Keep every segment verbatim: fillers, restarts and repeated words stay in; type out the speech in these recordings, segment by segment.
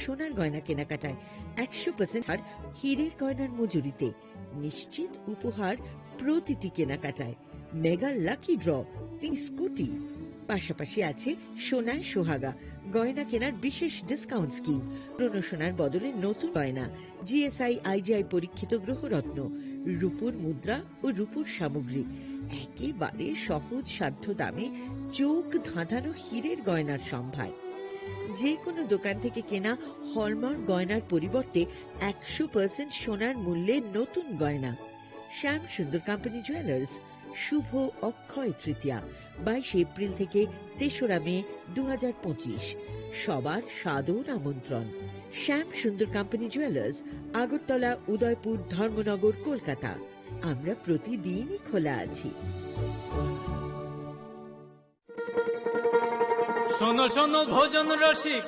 সোনার গয়না কেনাকাটায় একশো পার্সেন্ট ছাড়, হীরের গয়নার মজুরিতে নিশ্চিত উপহার প্রতিটি কেনাকাটায়। মেগা লাকি ড্র, তিন স্কুটি। পাশাপাশি আছে সোনায় সোহাগা গয়না কেনার বিশেষ ডিসকাউন্ট স্কিম। পুরনো সোনার বদলে নতুন গয়না, জিএসআই আইজিআই পরীক্ষিত গ্রহরত্ন, রূপোর মুদ্রা ও রূপোর সামগ্রী। একেবারে সহজ সাধ্য দামে চোখ ধাঁধানো হীরের গয়নার সম্ভার। যে কোনো দোকান থেকে কেনা হলমার্ক গয়নার পরিবর্তে একশো পার্সেন্ট সোনার মূল্যে নতুন গয়না। শ্যাম সুন্দর কোম্পানি জুয়েলার্স, শুভ অক্ষয় তৃতীয়া, বাইশে এপ্রিল থেকে তেসরা মে দু হাজার পঁচিশ। সবার সাদর আমন্ত্রণ। শ্যাম সুন্দর কোম্পানি জুয়েলার্স, আগরতলা, উদয়পুর, ধর্মনগর, কলকাতা। আমরা প্রতিদিনই খোলা আছি। শোনো শোনো ভোজন রসিক,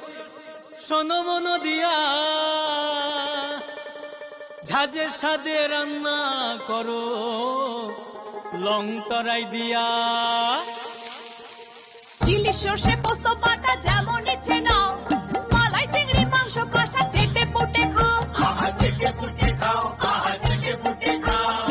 শোনো মন দিয়া, ঝাঁঝের স্বাদে রান্না করো লং তরাই দিয়া। ইলিশ সর্ষে পোস্ত বাটা যেমন ইচ্ছে নাও, মালাই চিংড়ি মাংস কষা চেটে পুটে খাও। আহা চেটে পুটে খাও, আহা চেটে পুটে খাও।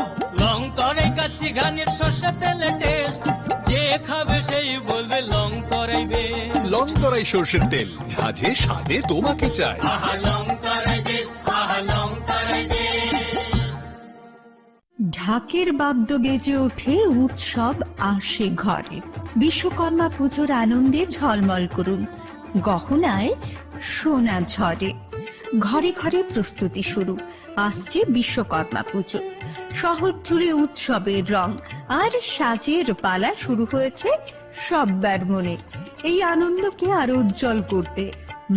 লং তরাই কাচ্চি ঘানির সর্ষে তেলে টেস্ট, যে খাবে সেই বলবে লং তরাই বেশ। লং তরাই সর্ষের তেল, ঝাঁঝে স্বাদে তোমাকে চাই। আহা লং তরাই বেশ, আহা লং তরাই বেশ। ঢাকের বাদ্য বেজে ওঠে, উৎসব আসে ঘরে। বিশ্বকর্মা পুজোর আনন্দে ঝলমল করুন, গহনায় সোনা ঝরে। ঘরে ঘরে প্রস্তুতি শুরু, আসছে বিশ্বকর্মা পুজো। শহর জুড়ে উৎসবের রং আর সাজের পালা শুরু হয়েছে সব্বার মনে। এই আনন্দকে আরো উজ্জ্বল করতে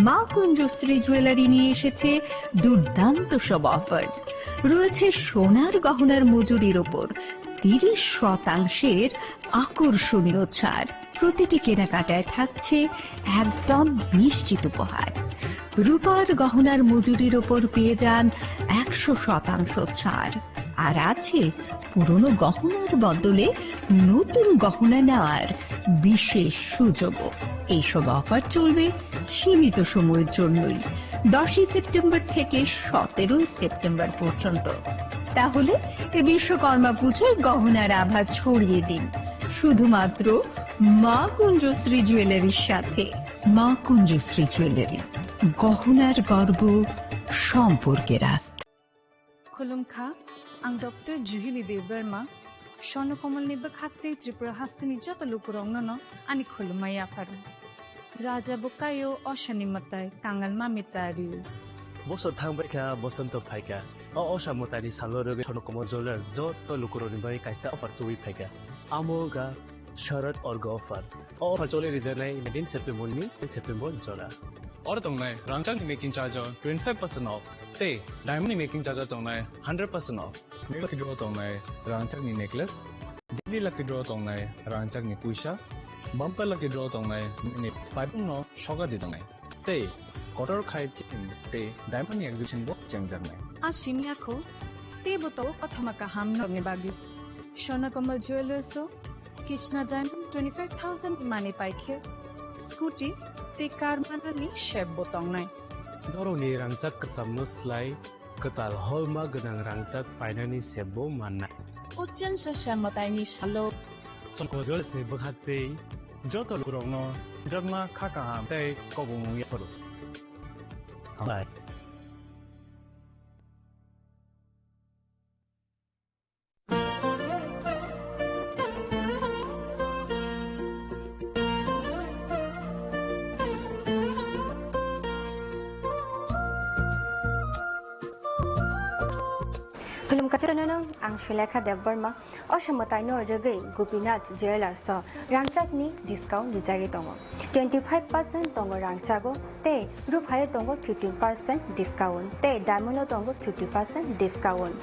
মা কুঞ্জশ্রী জুয়েলারি নিয়ে এসেছে দুর্দান্ত সব অফার। রয়েছে সোনার গহনার মজুরির ওপর তিরিশ শতাংশের আকর্ষণীয় ছাড়। প্রতিটি কেনাকাটায় থাকছে একদম নিশ্চিত উপহার। রূপার গহনার মজুরির ওপর পেয়ে যান একশো শতাংশ ছাড়। আর আছে পুরনো গহনার বদলে নতুন গহনা নেওয়ার বিশেষ সুযোগও। এইসব অফার চলবে সীমিত সময়ের জন্যই, দশই সেপ্টেম্বর থেকে সতেরোই সেপ্টেম্বর পর্যন্ত। তাহলে এ বিশ্বকর্মা পুজোয় গহনার আভা ছড়িয়ে দিন শুধুমাত্র মা কুঞ্জশ্রী জুয়েলারির সাথে। মা কুঞ্জশ্রী জুয়েলারি, গহনার গর্ব, সম্পর্কের আস্থা। Khulumkha, ang Doctor Juhili Debbarma, Swarnakomal ni bwkhak tei Tripura hasteni joto lukurokno no ani khulumma yapharo. Raja bo kaio, osani mwtai, kangal mami tario. Bosor thang bai kha, bosonto phai kha. O osa mwtaini salo rwgwi Swarnakomal Jewellers joto lukurokni bagwi kaisa offer tubui phai kha. Amo wngkha Sharad Orgo offer. O offer choli rijaknai nineteen September ni September jora. Oro tongnai rangchakni making charge o twenty five percent off tei diamond ni making charge o tongnai hundred percent off. Lucky draw tongnai rangchakni necklace, daily lucky draw tongnai rangchakni puisa, bumper lucky draw tongnai nini paipung no soka di tongnai. Tei kotor khai chain tei diamond ni exhibition bo chengjaknai. A sini akho tei bo to kothoma kaham norokni bagwi. Swarnakomal Jewellers o Krishna Diamond twenty five thousand ni mani paikhe scooty tei car manani sep bo tongnai. Norokni rangchak kwchamno slai kwtal holma gwnang rangchak painani sep bo mannai. O chengsa sa mwtaini salo. Swarnakomal Jewellers ni bwkhak tei joto lukurokno jakma kha kaham tei kobongmung yapharo. Hambai. Khulumkha jotono, ang Sulekha Debbarma. O somoi taino rwgwi Gopinath Jewellers o rangchakni discount rijagwi tongo. Twenty five percent tongo rangchago tei ruphai tongo fifteen percent discount tei diamond o tongo fifty percent discount.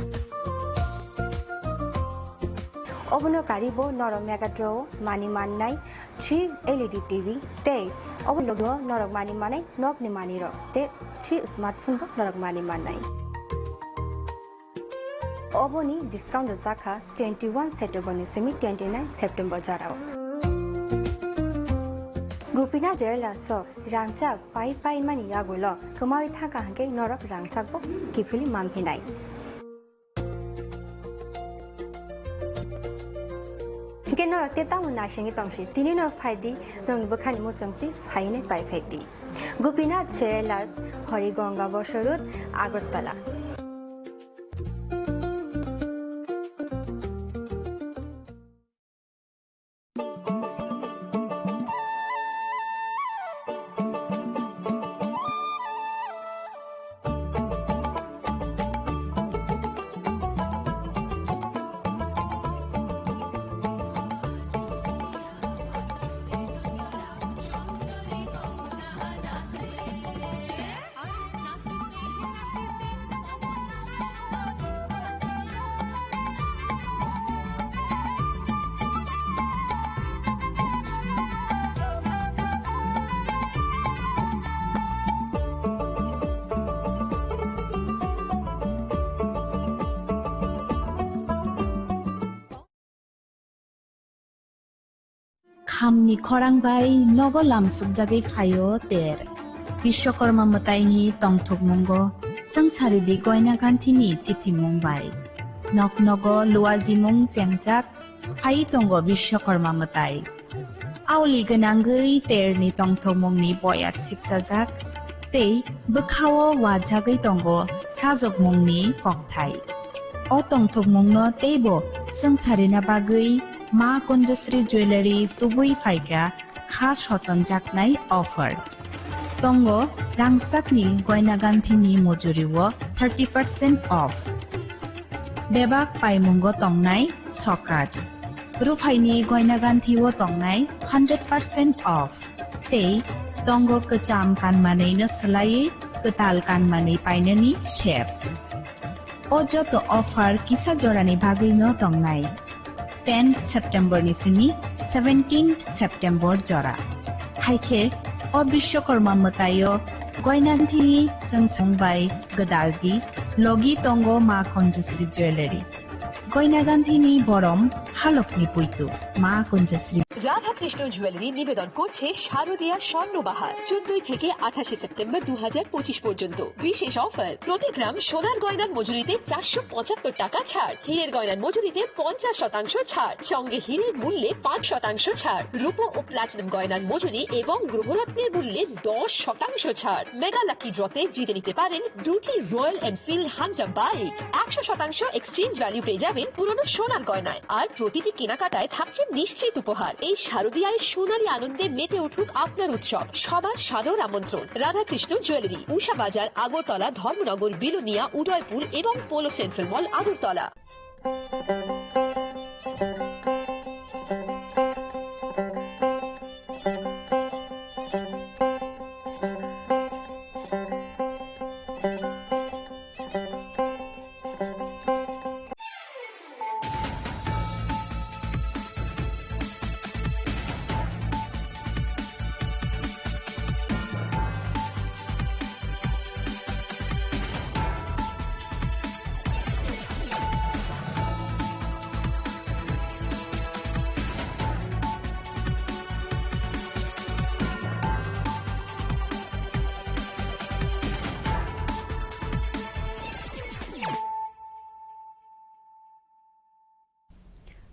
Obono karibo norok Mega Draw o mani mannai three L E D T V tei obo logo norok mani manai nokni manirok tei three smartphone bo norok mani mannai. Oboni discount rwjakha twenty one September ni simi twenty nine September jorao. Gopinath Jewellers o rangchak pai pai mani yagulo kwmawi thangkha hwnkhe norok rangchakbo kiphilwi manphinai. Hwnkhe norok tei tamo naisingwi tongsi, tinino phaidi, norokni bwkhani muchungtwi phainai pai phaidi. Gopinath Jewellers, Harigonga Bosor Road, Agartala. Khamni khorang bai nogo lamsukjagwi phaio ter. Bishwakarma mwtaini tongthokmungo swngcharidi Goina Ganthini chithimung bai. Nok nogo luajimung chengjak phai tongo Bishwakarma mwtai. Aoli gwnangwi terni tongthokmungni boyar sipsajak tei bwkhao wajagwi tongo sajokmungni kokthai. O tongthokmungno teibo swngcharina bagwi Ma Kunjasri Jewellery tubui phaikha kha sotonjaknai offer. Tongo rangchakni Goina Ganthini mojuri o thirty percent off. Bebak paimungo tongnai sokat. Ruphaini Goina Ganthi o tongnai hundred percent off. Tei tongo kwcham kanmanwi no swlaiwi kwtal kanmanwi painani sep. O joto offer kisa jorani bagwi no tongnai. Tenth September ni simi seventeenth September jora. Hai khe o Bishwakarma mwtaio Goina Ganthini chwngsong bai gwdaldi logi tongo Ma Kunjasri Jewellery. Goina Ganthini borom halokni puitu Ma Kunjasri. Radhakrishna jewellery নিবেদন করছে শারদীয়া স্বর্ণবাহার, চোদ্দই থেকে আঠাশে সেপ্টেম্বর দু হাজার পঁচিশ পর্যন্ত। বিশেষ অফার, প্রতি গ্রাম সোনার গয়নার মজুরিতে চারশো পঁচাত্তর টাকা ছাড়, হীরের গয়নার মজুরিতে পঞ্চাশ শতাংশ ছাড়, সঙ্গে হীরের মূল্যে পাঁচ শতাংশ ছাড়, রূপো ও প্লাটিনাম গয়নার মজুরি এবং গ্রহরত্নের মূল্যে দশ শতাংশ ছাড়। মেগা লাকি ড্রতে জিতে নিতে পারেন দুটি রয়্যাল এনফিল্ড হান্টার বাইক, একশো শতাংশ এক্সচেঞ্জ ভ্যালু পেয়ে যাবেন পুরনো সোনার গয়নায়। আর প্রতিটি কেনাকাটায় থাকছে নিশ্চিত উপহার। এই শারদীয়ায় সোনালী আনন্দে মেতে উঠুক আপনার উৎসব। সবার সাদর আমন্ত্রণ। রাধাকৃষ্ণ জুয়েলারি, উষা বাজার, আগরতলা, ধর্মনগর, বিলোনিয়া, উদয়পুর এবং polo central mall, Agartala.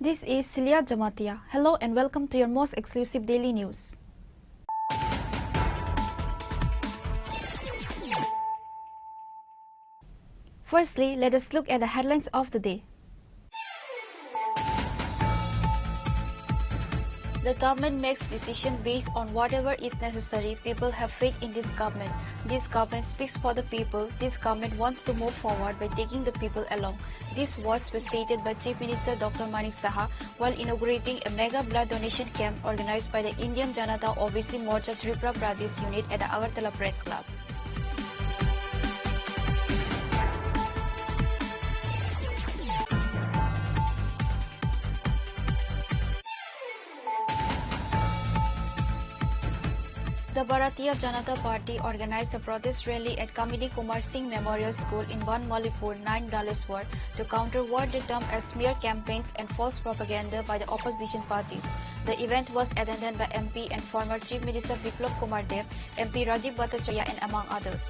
This is Celia Jamatia. Hello and welcome to your most exclusive daily news. Firstly, let us look at the headlines of the day. The government makes decision based on whatever is necessary. People have faith in this government. This government speaks for the people. This government wants to move forward by taking the people along. These words were stated by Chief Minister Doctor Manik Saha while inaugurating a mega blood donation camp organized by the Indian Janata O B C Morcha Tripura Pradesh Unit at the Agartala Press Club. The Bharatiya Janata Party organized a protest rally at Kamini Kumar Singh Memorial School in Banmalipur, nine Daleshwar, to counter what they term as smear campaigns and false propaganda by the opposition parties. The event was attended by M P and former Chief Minister Biplab Kumar Deb, M P Rajiv Bhattacharya, and among others.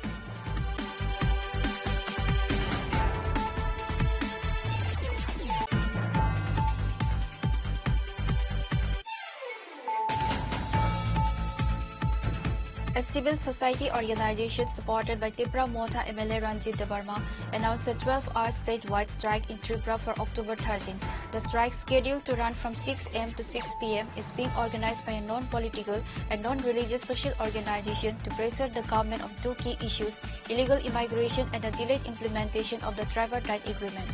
A civil society organization supported by Tipra Motha M L A Ranjit Debbarma announced a twelve-hour statewide strike in Tripura for October thirteen. The strike, scheduled to run from six a m to six p m, is being organized by a non-political and non-religious social organization to pressure the government on two key issues: illegal immigration and the delayed implementation of the tripartite agreement.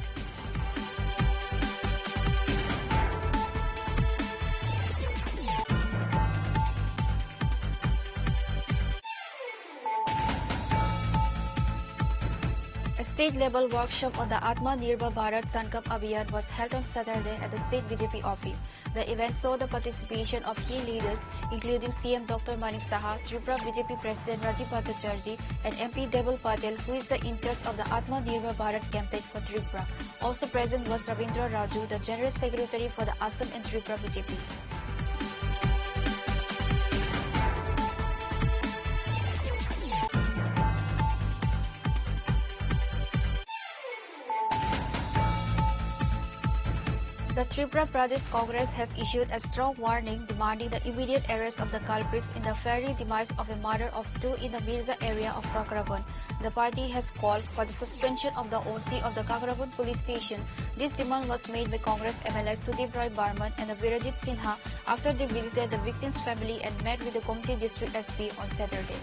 A state-level workshop on the Atmanirbhar Bharat Sankalp Abhiyan was held on Saturday at the state B J P office. The event saw the participation of key leaders, including C M Doctor Manik Saha, Tripura B J P President Rajiv Bhattacharjee, and M P Debal Patel, who is the in-charge of the Atmanirbhar Bharat campaign for Tripura. Also present was Ravindra Raju, the General Secretary for the Assam and Tripura B J P. The Tripura Pradesh Congress has issued a strong warning demanding the immediate arrest of the culprits in the fiery demise of a murder of two in the Mirza area of Kakrabund. The party has called for the suspension of the O C of the Kakrabund police station. This demand was made by Congress M L A Sudip Roy Barman and Birajit Sinha after they visited the victim's family and met with the Gomti District S P on Saturday.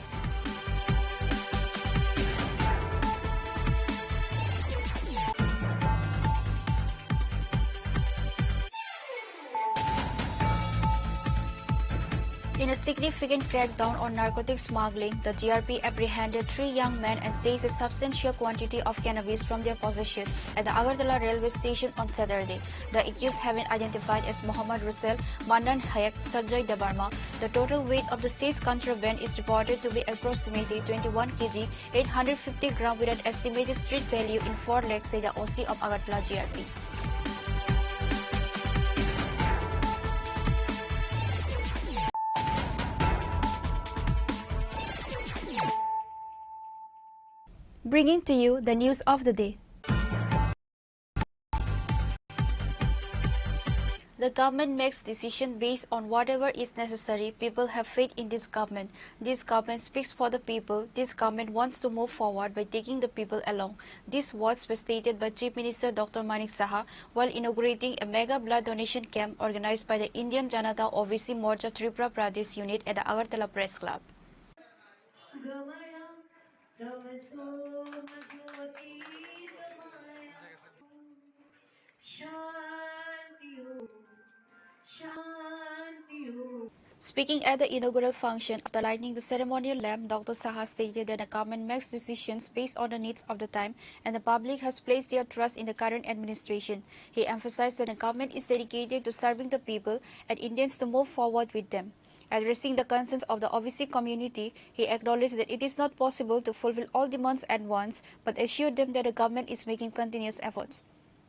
In a significant crackdown on narcotic smuggling, the G R P apprehended three young men and seized a substantial quantity of cannabis from their possession at the Agartala railway station on Saturday. The accused have been identified as Mohammad Russell, Mannan Hayek, Sanjay Debbarma. The total weight of the seized contraband is reported to be approximately twenty-one k g, eight hundred fifty gram, with an estimated street value in four lakhs, said the O C of Agartala G R P. Bringing to you the news of the day. The government makes decision based on whatever is necessary. People have faith in this government. This government speaks for the people. This government wants to move forward by taking the people along. These words were stated by Chief Minister Doctor Manik Saha while inaugurating a mega blood donation camp organized by the Indian Janata O B C Morcha Tripura Pradesh Unit at the Agartala Press Club. Speaking at the inaugural function after lighting the ceremonial lamp, Doctor Saha stated that the government makes decisions based on the needs of the time and the public has placed their trust in the current administration. He emphasized that the government is dedicated to serving the people and intends to move forward with them. Addressing the concerns of the O B C community, he acknowledged that it is not possible to fulfill all demands at once, but assured them that the government is making continuous efforts.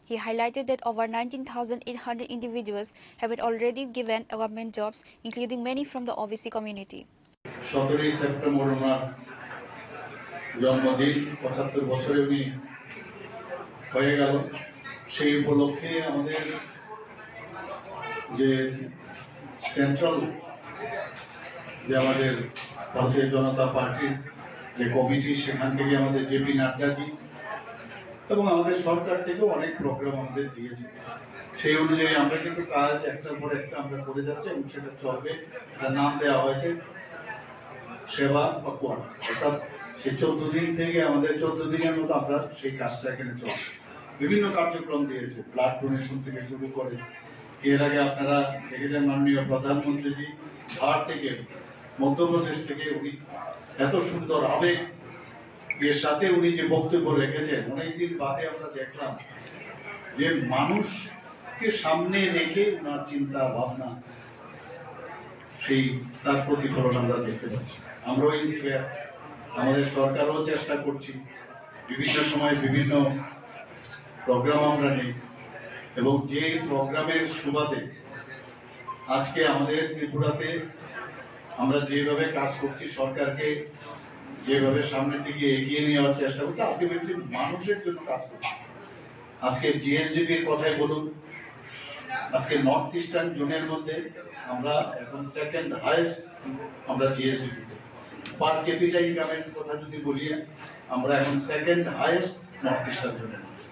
He highlighted that over nineteen thousand eight hundred individuals have been already given government jobs, including many from the O B C community. সতেরোই সেপ্টেম্বর ওনার জন্মদিন, পঁচাত্তর বছরে উনি হয়ে গেল। সেই উপলক্ষে আমাদের যে সেন্ট্রাল, যে আমাদের ভারতীয় জনতা পার্টির যে কমিটি, সেখান থেকে আমাদের জেপি নাড্ডাজি এবং আমাদের সরকার থেকেও অনেক প্রোগ্রাম আমাদের দিয়েছে। সেই অনুযায়ী আমরা কিন্তু কাজ একটার পর একটা আমরা করে যাচ্ছি এবং সেটা চলবে। তার নাম দেওয়া হয়েছে সেবা পাখোয়াড়া, অর্থাৎ সেই চোদ্দ দিন থেকে আমাদের চোদ্দ দিনের মতো আমরা সেই কাজটা এখানে চলবে। বিভিন্ন কার্যক্রম দিয়েছে, ব্লাড ডোনেশন থেকে শুরু করে। এর আগে আপনারা দেখেছেন, মাননীয় প্রধানমন্ত্রীজি ধার থেকে, মধ্যপ্রদেশ থেকে উনি এত সুন্দর আবেগ এর সাথে উনি যে বক্তব্য রেখেছেন, অনেকদিন বাদে আমরা দেখলাম যে মানুষকে সামনে রেখে ওনার চিন্তা ভাবনা, সেই তার প্রতিফলন আমরা দেখতে পাচ্ছি। আমরাও ইন্সপায়ার, আমাদের সরকারও চেষ্টা করছি, বিভিন্ন সময় বিভিন্ন প্রোগ্রাম আমরা নেই, এবং যে প্রোগ্রামের সুবাদে আজকে আমাদের ত্রিপুরাতে আমরা যেভাবে কাজ করছি, সরকারকে যেভাবে সামনের দিকে এগিয়ে নেওয়ার চেষ্টা করছি, আলটিমেটলি মানুষের জন্য কাজ করছি। আজকে জিএসডিপির কথাই বলুন, আজকে নর্থ ইস্টার্ন জোনের মধ্যে আমরা এখন সেকেন্ড হায়েস্ট আমরা জিএসডিপিতে। পার ক্যাপিটা ইনকামের কথা যদি বলি, আমরা এখন সেকেন্ড হায়েস্ট নর্থ ইস্টার্ন জোনের মধ্যে।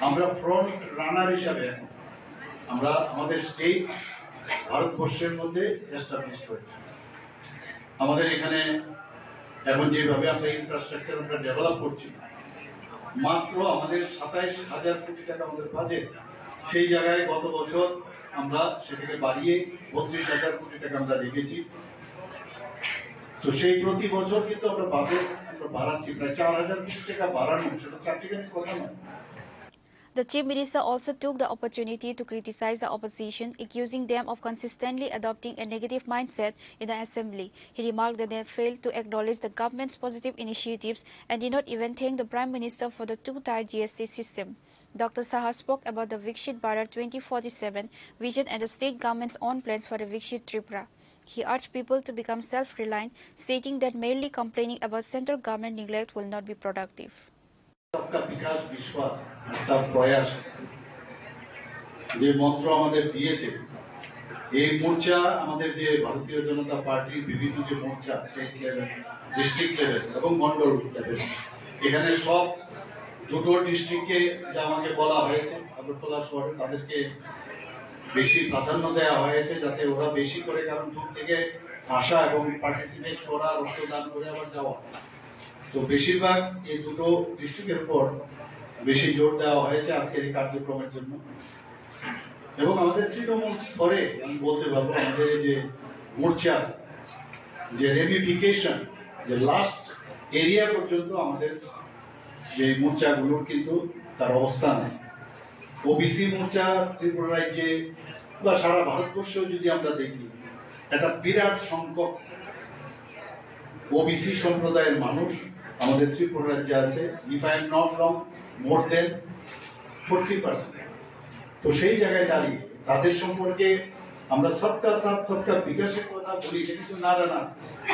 আমরা ফ্রন্ট রানার হিসাবে এখন আমরা, আমাদের স্টেট ভারতবর্ষের মধ্যে এস্টাবলিশ হয়েছে। আমাদের এখানে এখন যেভাবে আমরা ইনফ্রাস্ট্রাকচার আমরা ডেভেলপ করছি, মাত্র আমাদের সাতাইশ হাজার কোটি টাকা আমাদের বাজেট, সেই জায়গায় গত বছর আমরা সেটাকে বাড়িয়ে বত্রিশ হাজার কোটি টাকা আমরা রেখেছি। তো সেই প্রতি বছর কিন্তু আমরা বাজেট আমরা বাড়াচ্ছি, প্রায় চার হাজার কোটি টাকা বাড়ানো, সেটা চারটিখানি কথা নয়। The Chief Minister also took the opportunity to criticize the opposition, accusing them of consistently adopting a negative mindset in the assembly. He remarked that they failed to acknowledge the government's positive initiatives and did not even thank the Prime Minister for the two-tier G S T system. Doctor Saha spoke about the Viksit Bharat twenty forty-seven vision and the state government's own plans for the Viksit Tripura. He urged people to become self-reliant, stating that merely complaining about central government neglect will not be productive. সবকা বিকাশ বিশ্বাস আর তার প্রয়াস যে মন্ত্র আমাদের দিয়েছে, এই মোর্চা আমাদের যে ভারতীয় জনতা পার্টির বিভিন্ন যে মোর্চা, স্টেট লেভেল, ডিস্ট্রিক্ট লেভেল এবং মন্ডল লেভেল, এখানে সব দুটো ডিস্ট্রিক্টে যা আমাকে বলা হয়েছে, আগরতলা শহরে তাদেরকে বেশি প্রাধান্য দেওয়া হয়েছে, যাতে ওরা বেশি করে, কারণ দূর থেকে আসা এবং পার্টিসিপেট করা, রক্তদান করে আবার যাওয়া। তো বেশিরভাগ এই দুটো ডিস্ট্রিক্টের উপর বেশি জোর দেওয়া হয়েছে আজকের এই কার্যক্রমের জন্য। এবং আমাদের তৃণমূল স্তরে আমি বলতে পারবো, আমাদের এই যে মোর্চা, যে রেমিফিকেশন, যে লাস্ট এরিয়া পর্যন্ত আমাদের যে মোর্চাগুলোর কিন্তু তার অবস্থান আছে। ওবিসি মোর্চা ত্রিপুরা রাজ্যে বা সারা ভারতবর্ষেও যদি আমরা দেখি, একটা বিরাট সংখ্যক ওবিসি সম্প্রদায়ের মানুষ আমাদের ত্রিপুরা রাজ্যে আছে। If I am not wrong, more than forty percent। তো সেই জায়গায় দাঁড়িয়ে তাদের সম্পর্কে আমরা সবকা সাথ সবকা বিকাশের কথা বলি, এটা কিন্তু না, না, না।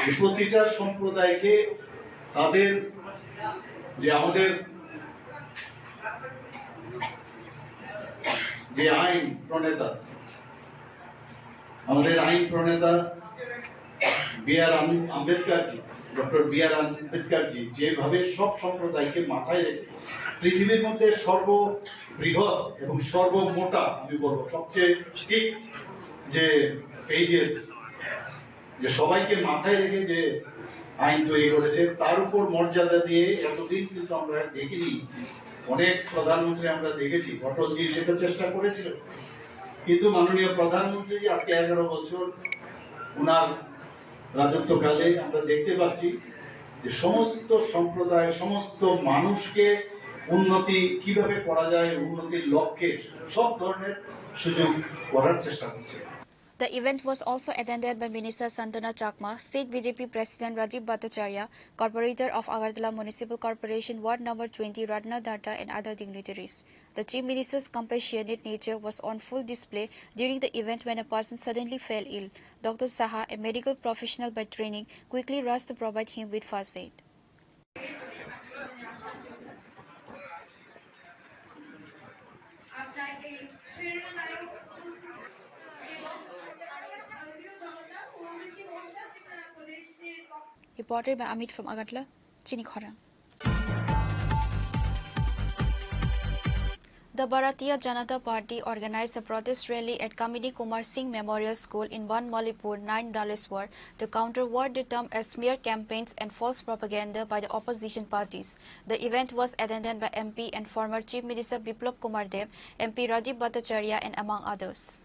এই প্রতিটা সম্প্রদায়কে তাদের যে আমাদের যে আইন প্রণেতা, আমাদের আইন প্রণেতা বি আর আম-, আম্বেদকরজি, ডক্টর বি আর আম্বেদকরজি যেভাবে সব সম্প্রদায়কে মাথায় রেখে পৃথিবীর মধ্যে সর্ববৃহৎ এবং সর্বমোটা, আমি বলবো, সবচেয়ে থিক যে পেজেস, যে সবাইকে মাথায় রেখে যে আইন তৈরি করেছে, তার উপর মর্যাদা দিয়ে এতদিন কিন্তু আমরা দেখিনি। অনেক প্রধানমন্ত্রী আমরা দেখেছি, অটলজি সেটা চেষ্টা করেছিলেন, কিন্তু মাননীয় প্রধানমন্ত্রী আজকে এগারো বছর ওনার রাজত্বকালে আমরা দেখতে পাচ্ছি যে সমস্ত সম্প্রদায়, সমস্ত মানুষকে উন্নতি কিভাবে করা যায়, উন্নতির লক্ষ্যে সব ধরনের সুযোগ করার চেষ্টা করছে। The event was also attended by Minister Santana Chakma, State B J P President Rajiv Bhattacharya, Corporator of Agartala Municipal Corporation Ward Number twenty Ratna Datta and other dignitaries. The Chief Minister's compassionate nature was on full display during the event when a person suddenly fell ill. Doctor Saha, a medical professional by training, quickly rushed to provide him with first aid. Reported by Amit from Agartala, Chini Khorang. The Bharatiya Janata Party organized a protest rally at Kamini Kumar Singh Memorial School in Ban Malipur, nine Daleshwar, to counter what they term as smear campaigns and false propaganda by the opposition parties. The event was attended by M P and former Chief Minister Biplab Kumar Deb, M P Rajiv Bhattacharya, and among others.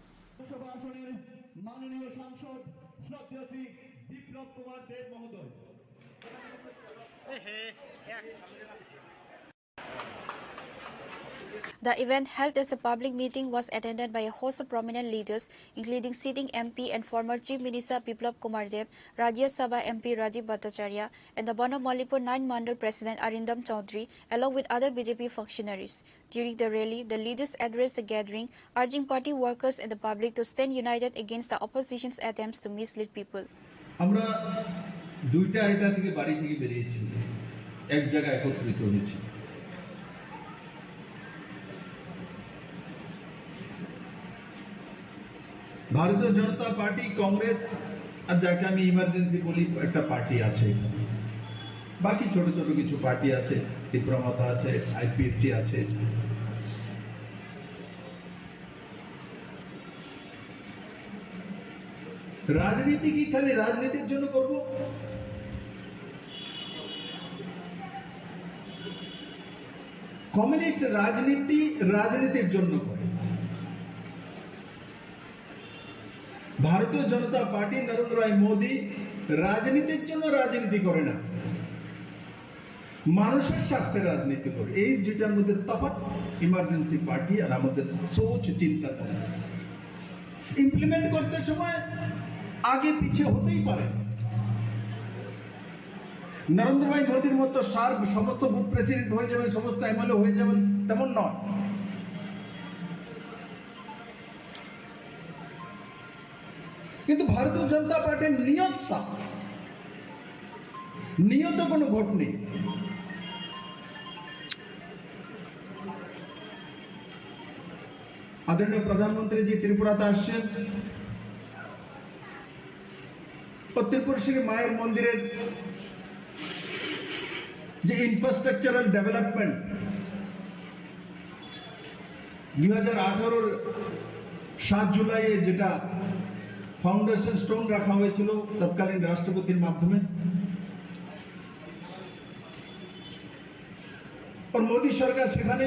The event, held as a public meeting, was attended by a host of prominent leaders, including sitting M P and former Chief Minister Biplab Kumar Deb, Rajya Sabha M P Rajiv Bhattacharya, and the Banamalipur nine Mandal President Arindam Chaudhary, along with other B J P functionaries. During the rally, the leaders addressed the gathering, urging party workers and the public to stand united against the opposition's attempts to mislead people. আমরা দুইটা এটা থেকে বাড়ি থেকে বেরিয়েছি, এক জায়গায় একত্রিত হয়েছি। ভারতীয় জনতা পার্টি, কংগ্রেস, আর যাকে আমি ইমার্জেন্সি বলি, একটা পার্টি আছে এখানে। বাকি ছোট ছোট কিছু পার্টি আছে, ত্রিপুরা মথা আছে, আইপিএফটি আছে। রাজনীতি কি খালি রাজনীতির জন্য করব? কমিউনিস্ট রাজনীতি রাজনীতির জন্য করে। ভারতীয় জনতা পার্টি, নরেন্দ্র ভাই মোদী রাজনীতির জন্য রাজনীতি করে না, মানুষের স্বার্থে রাজনীতি করে। এই দুইটার মধ্যে তফাৎ ইমার্জেন্সি পার্টি আর আমাদের সোচ চিন্তাধারা। ইমপ্লিমেন্ট করতে সময় আগে পিছে হতেই পারে। নরেন্দ্র ভাই মোদীর মতো সার সমস্ত বুথ প্রেসিডেন্ট হয়ে যাবেন, সমস্ত এমএলএ হয়ে যাবেন, তেমন নয়। কিন্তু ভারতীয় জনতা পার্টির নিয়ত সাফ, নিয়ত কোনো ভোট নেই। আদরণীয় প্রধানমন্ত্রীজি ত্রিপুরাতে আসছেন, ও ত্রিপুরেশ্বরী মায়ের মন্দিরের যে ইনফ্রাস্ট্রাকচারাল ডেভেলপমেন্ট, দুই হাজার আঠারোর সাত জুলাইয়ে যেটা ফাউন্ডেশন স্টোন রাখা হয়েছিল তৎকালীন রাষ্ট্রপতির মাধ্যমে, আর মোদী সরকার সেখানে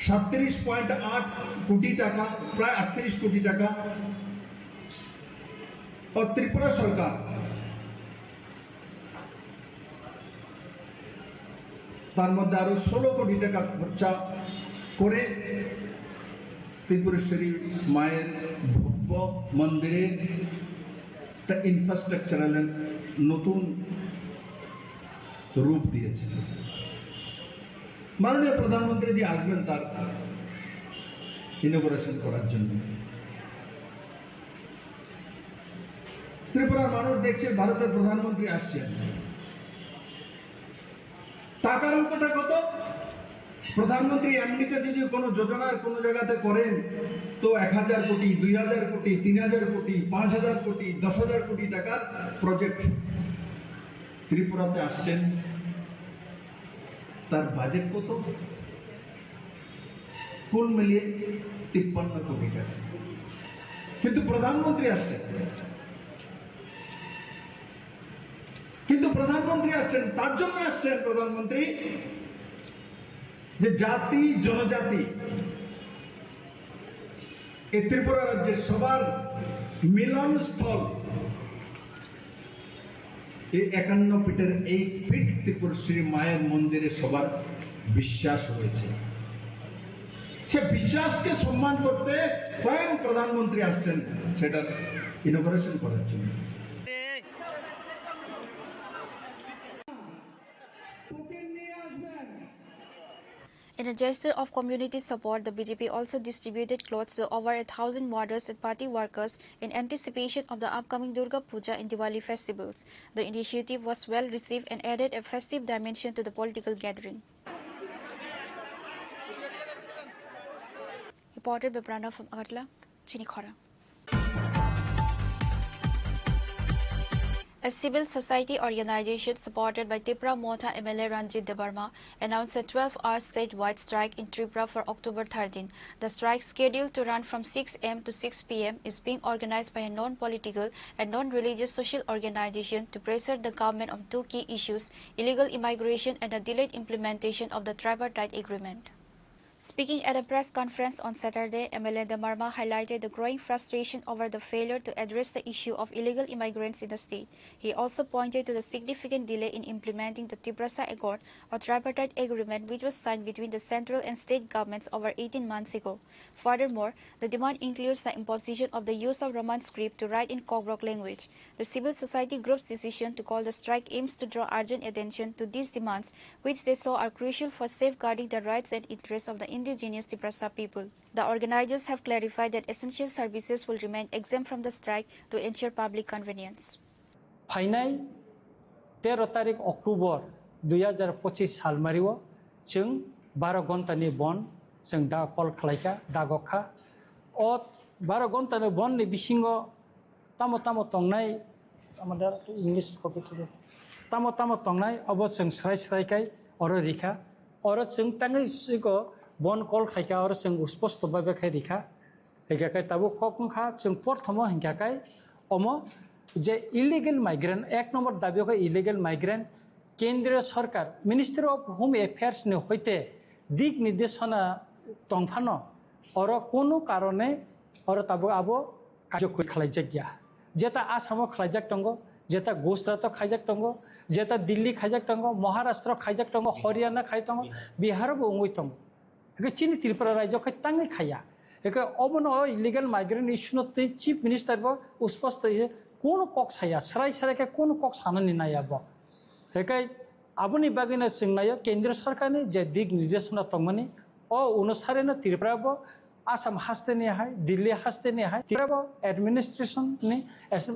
সাতত্রিশ পয়েন্ট আট কোটি টাকা, প্রায় আটত্রিশ কোটি টাকা, ও ত্রিপুরা সরকার তার মধ্যে আরো ষোলো কোটি টাকা খরচা করে ত্রিপুরেশ্বরী মায়ের ভব্য মন্দিরে একটা ইনফ্রাস্ট্রাকচারাল নতুন রূপ দিয়েছে। মাননীয় প্রধানমন্ত্রী যে আসবেন তার ইনোগ্রেশন করার জন্য। ত্রিপুরার মানুষ দেখছে ভারতের প্রধানমন্ত্রী আসছেন, টাকার অঙ্কটা কত? প্রধানমন্ত্রী এমনিতে যদি কোনো যোজনার কোনো জায়গাতে করেন, তো এক হাজার কোটি, দুই হাজার কোটি, তিন হাজার কোটি, পাঁচ হাজার কোটি, দশ হাজার কোটি টাকার প্রজেক্ট। ত্রিপুরাতে আসছেন, তার বাজেট কত? কুল মিলিয়ে তিপ্পান্ন কোটি টাকা। কিন্তু প্রধানমন্ত্রী আসছেন, কিন্তু প্রধানমন্ত্রী আসছেন, তার জন্য আসছেন প্রধানমন্ত্রী, যে জাতি, জনজাতি, এই ত্রিপুরা রাজ্যের সবার মিলনস্থল, এই একান্ন ফিটের এক ফিট ত্রিপুরেশ্বরী মায়ের মন্দিরে সবার বিশ্বাস রয়েছে। সে বিশ্বাসকে সম্মান করতে স্বয়ং প্রধানমন্ত্রী আসছেন সেটার ইনোগ্রেশন করার জন্য। In a gesture of community support, the B J P also distributed clothes to over a thousand mothers and party workers in anticipation of the upcoming Durga Puja and Diwali festivals. The initiative was well received and added a festive dimension to the political gathering. Reported by Pranav from Agartala, Chinikhora. A civil society organization supported by Tipra Motha M L A Ranjit Debbarma announced a twelve-hour statewide strike in Tripura for October thirteen. The strike, scheduled to run from six a m to six p m, is being organized by a non-political and non-religious social organization to pressure the government on two key issues: illegal immigration and the delayed implementation of the tripartite agreement. Speaking at a press conference on Saturday, M L A Debbarma highlighted the growing frustration over the failure to address the issue of illegal immigrants in the state. He also pointed to the significant delay in implementing the Tiprasa Accord, a tripartite agreement which was signed between the central and state governments over eighteen months ago. Furthermore, the demand includes the imposition of the use of Roman script to write in Kokborok language. The civil society group's decision to call the strike aims to draw urgent attention to these demands, which they saw are crucial for safeguarding the rights and interests of the indigenous Tiprasa people. The organizers have clarified that essential services will remain exempt from the strike to ensure public convenience. Phainai tero tarik October dui hazar pochis salmario chwng baro ghonta ni bon chwng da call khlaikha, dagokha. O baro ghonta ni bon ni bisingo tamo tamo tongnai, amada English copy to tamo tamo tongnai obo chwng srai srai kai oro rikha. Oro chwng tangwi siko bon call khaikha, oro chwng usposto babe khai rikha. Hingkha kai tabuk kok wngkha chwng porthomo hingkha kai omo je illegal migrant, ek number dabi khe illegal migrant, kendriyo sarkar, Ministry of Home Affairs ni hoite dik nirdeshona tongphano oro kunu karone oro tabuk abo karjokori khlaijak ya. Jeta Assam o khlaijak tongo, jeta Gujarat o khaijak tongo, jeta Delhi khaijak tongo, Maharashtra khaijak tongo, Haryana khai tongo, Bihar bo wngwi tongo. Hake chini Tripura rajyo khai tangwi khaiya. Hake obono o illegal migrant issue no twi Chief Minister bo usposto ye kono kok saya, srai srai khe kono kok sanani naya bo. Hake aboni bagwi no chwng nayo kendriyo sarkar ni je dik nirdeshona tongmani o onusare no Tripura bo Assam haste ni hai, Delhi haste ni hai, Tripura bo administration ni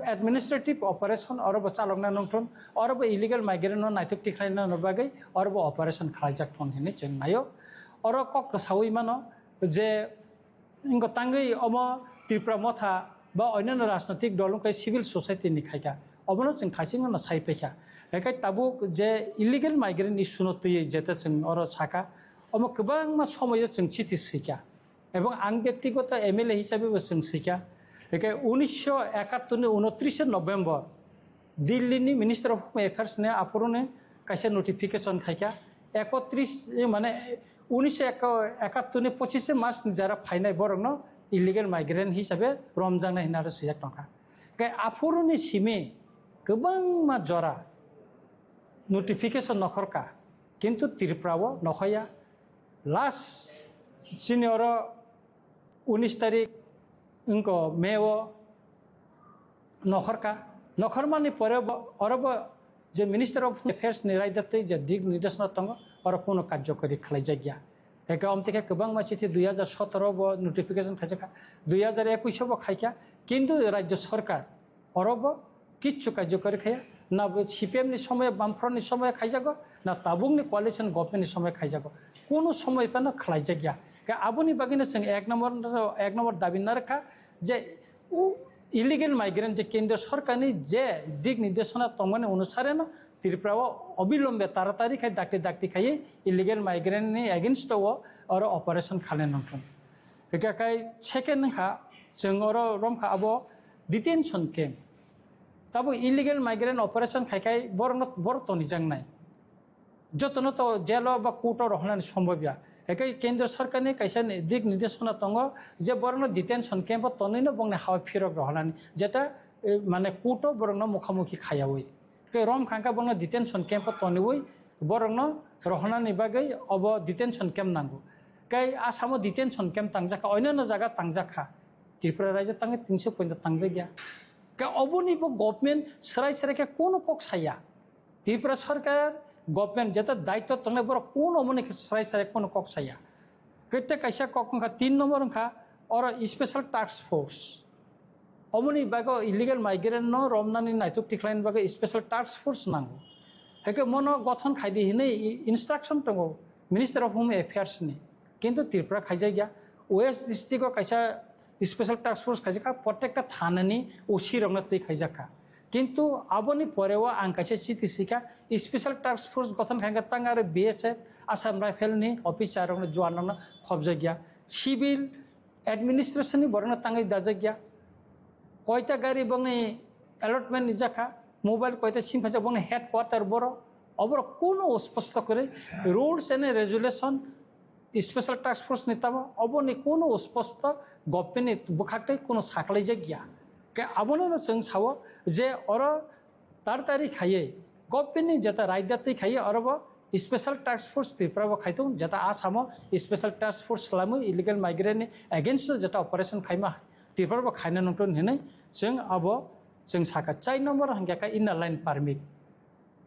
administrative operation oro bo chalokna nongthon, oro bo illegal migrant no naithok tikhlaina no bagwi oro bo operation khlaijak thon hinwi chwng nayo. Oro kok kwsawi mano je wngkha tangwi omo Tripura Motha ba onyanno rajnotik dol wngkha civil society ni khaikha, obono chwng thaichingno sai paikha. Haikhai tabuk je illegal migrant issue no twiwi jeta chwng oro sakha, omo kwbangma somoyo chwng chiti swikha. Ebong ang byaktigoto M L A hisabe bo chwng swikha. Haikhai unisho ekattor ni unotrishe November Delhi ni Minister of Home Affairs ni aphuru ni kaisa notification khaikha. Ekotris, mane unisho ekattor ni pochishe March ni jara phainai borokno illegal migrant hisabe romjaknai hinwi aro swijak tongkha. Haikhai aphuru ni simi kwbangma jora notification nokhorkha, kintu Tripura o nokhorya. Last chini oro unis tarik wngkha May o nokhorkha. Nokhormani pore bo, oro bo je Minister of Home Affairs ni raida twi je dik nirdeshona tongo, oro kono karjokori khlaijak ya. Hake omtwi khe kwbangma chithi dui hazar sotoro bo notification khaijakha, dui hazar ekush o bo khaikha, kintu rajyo sarkar oro bo kichu karjokori khaya, na bo C P M ni somoy, Bamfront ni somoy khaijago, na tabuk ni coalition government ni somoy khaijago, kono somoy phano khlaijak ya. Khe aboni bagwi no chwng ek number, ek number dabi narwkha je u-, illegal migrant je kendriyo sarkar ni je dik nirdeshona tongmani onusare no Tripura o obilombe taratari khai dakti dakti khai illegal migrant ni against o oro operation khalai nongthung. Hingkha khai second wngkha chwng oro romkha abo detention camp. Tabuk illegal migrant operation khai khai borokno borok tonijaknai. Jotono to jail o ba court o rohornani sombobya. Hingkhe kendro sarkar ni kaisa ni dik nirdeshona tongo je borokno detention camp o tonwino bongni ha o phirok rohornani. Jeta, eh, mane court o borokno mukhamukhi khayawi. Tei romkha hwnkhe bono detention camp o toniwi borokno rohornani bagwi obo detention camp nango. Tei Assam o detention camp tangjakha, onyanno jaga tangjakha. Tripura raijyo tangwi tinso poito tangjakya. Khe oboni bo government swrai swrai khe kono kok saya. Tripura sarkar government jeta daityo tongnai borok kono omoni khe swrai swrai kono kok saya. Kete kaisa kok wngkha tin number wngkha oro special task force. Omoni bagwi illegal migrant no romnani naituk tikhlaini bagwi special task force nango. Hake mono gothon khaidi hinwi instruction tongo Minister of Home Affairs ni. Kintu Tripura khaijakya. West district o kaisa special task force khaijakha, protekta thanani O C rokno twi khaijakha. Kintu aboni poreo ang kaisa chiti swikha, special task force gothon khaikha tang aro B S F, Assam Rifle ni officer rokno, juan rokno khobjakya. Civil administration ni borokno tangwi dajakya. Koita gari bongni allotment ni jakha, mobile koita sim khaijak bongni headquarter boro, oborok kuno usposto kwrwi rules and regulation Special Task Force ni tamo oboni kuno sposto government ni bwkhak tei kuno saklaijak ya. Ke abono no chwng sao je oro tartari khaiye government ni jeta raida twi khaiye oro bo Special Task Force Tripura bo khaitung, jeta Assam o Special Task Force slamwi illegal migrant ni against o jeta operation khaima Tripura bo khaina nungtun hinwi chwng abo chwng saka. Chai number hwnkhe kha inner line permit.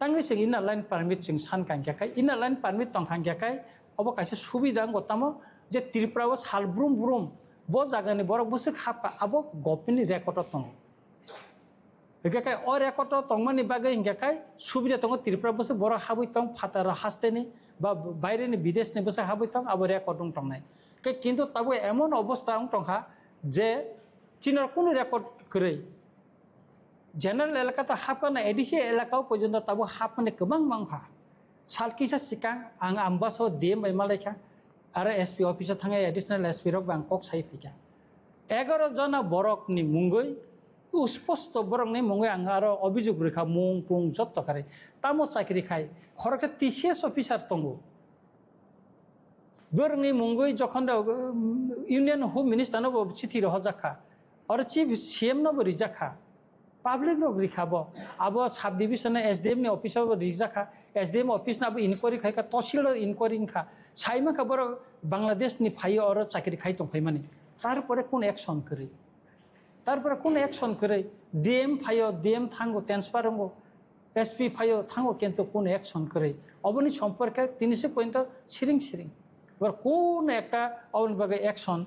Tangwi chwng inner line permit chwng san kha hwnkhe khai, inner line permit tong kha hwnkhe khai, obo kaisa subida wngkha tamo je Tripura o sal brum brum bo jagani borok bwswk hapkha abo government ni record o tongo. Hwnkhe khai o record o tongmani bagwi hwnkhe khai subida tongo Tripura bwswk borok habwi tong phataro hasteni ba baireni bideshni bwswk habwi tong abo record wng tongnai. Khe kintu tabuk emon obostha wng tongkha je chini kunu record kwrwi. General elaka ta hapkha na A D C elaka o porjonto tabuk hapmani kwbang mangkha. Sal kisa sikang ang Ambasa o D M bai malaikha, aro S P office o thangwi additional S P rok bai ang kok sai phaikha. Egaro jona borok ni mungwi, usposto borok ni mungwi ang aro obijok rwkha, mung pung jotto kare. Tamo chakri khai, khoroksa T C S officer tongo. Borokni mungwi jokhon da, um, Union Home Minister no bo chithi rohorjak kha. Oro chief C M no bo rijak kha. Public rok rikha bo. Abo sub division S D M ni office o bo rijak kha. S D M office no abo inquiry khai kha, tosil o inquiry wngkha. Sai mankha borok Bangladesh ni phaiwi oro chakri khai tongphaimani. Tarpore kun action kwrwi? Tarpore kun action kwrwi? D M phaio, D M thango, transfer wngo. S P phaio thango kintu kuno action kwrwi. Oboni somporke tini se pointo siring siring. Bor kuno ekta oboni bagwi action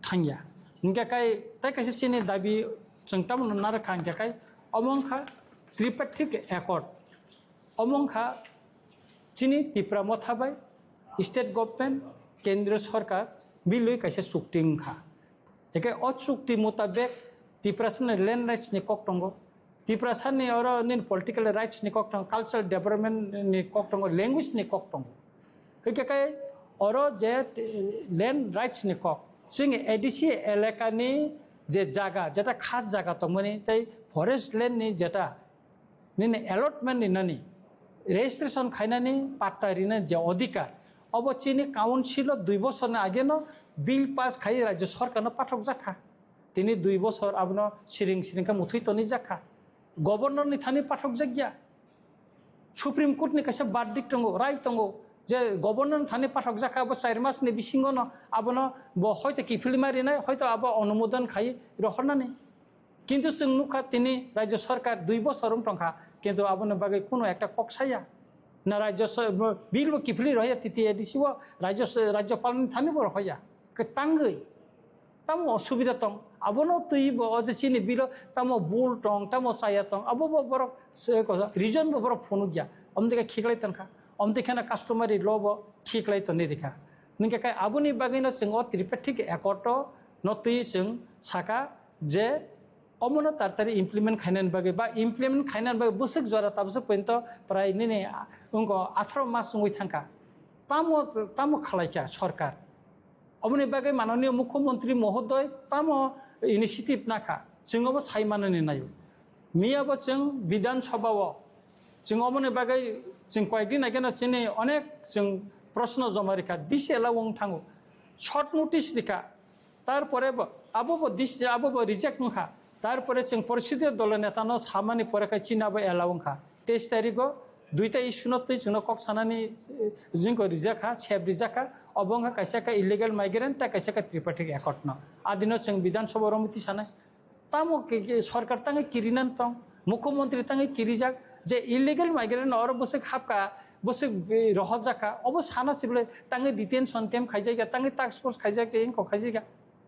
thangya. Hingke kai tai kaisa chini dabi chwng tamo narwkha hingke kai omo wngkha tripartite accord. Omo wngkha chini Tipra Motha bai state government, kendriyo sorkar milwi kaisa chukti wngkha. Hingke o chukti mutabek Tiprasani land rights ni kok tongo. Tiprasani oro nini political rights ni kok tongo, cultural development ni kok tongo, language ni kok tongo. Hingke kai oro je, eh, land rights ni kok, chini A D C elaka ni je jaga, jeta khas jaga tongmani, tei forest land ni jeta nini allotment ni nani, registration khainani patta rinani je odhikar, obo chini council o dui bosor ni age no bill pass khai rajya sorkar no pathok jakha. Tini dui bosor abono siring siring khe muthwi tonwi jakha. Governor ni thani pathok jakya. Supreme Court ni kaisa verdict tongo, rai tongo je governor ni thani pathok jakha abo char mas ni bisingo no abono bo hoito kiphilma rinai, hoito abo onumodon khai rohornani. Kintu chwng nukha tini rajya sorkar dui bosor wng tongkha, kintu aboni bagwi kuno ekta kok saya. Na rajya so-, bill bo kiphilwi rohya T T A D C o, rajya so-, rajyapal ni thani bo rohya. Kwtangwi. Tamo osubida tong. Abono twi bo o je chini bill o tamo bul tong, tamo saya tong. Abo bo borok se ko, reason bo borok phunukya. Omdike khiklai tongkha. Omdike na customary law bo khiklai toni rikha. Ningke kai aboni bagwi no chwng o tripartite accord o no twi chwng saka je omono tartari implement khainani bagwi ba implement khainani bagwi bwswk jora tabukhe pointo prai nini wngkha atharo mas wngwi thangkha. Tamo, tamo khalaikha sorkar. Oboni bagwi mananiya mukhyamantri mohodoi tamo initiative nakha. Chwng obo sai manani naio. Miya bo chwng Bidhan Sabha o chwng oboni bagwi chwng koyekdin ageno chini onek chwng proshno joma rikha. D C elao wng thango. Short notice rikha. Tarpore bo, abo bo dis-, abo bo reject wngkha. Tarpore chwng porishodiyo dolo neta no samani pore khai chini abo allow wngkha. Teis tarikh o duita issue no twi chwngno kok sanani, eh, jingko reject kha, sep reject kha. Obo wngkha kaisa kha illegal migrant, ta kaisa kha tripartite accord no. Adino chwng Bidhan Sabha romiti sanai. Tamo ke, ke sorkar tangwi kirinan tong, mukhyamantri tangwi kirijak, je illegal migrant oro bwswk hapka, bwswk, eh, rohorjak kha, obo sana sible tangwi detention camp khaijak ya, tangwi task force khaijak ya, ingkho khaijak ya.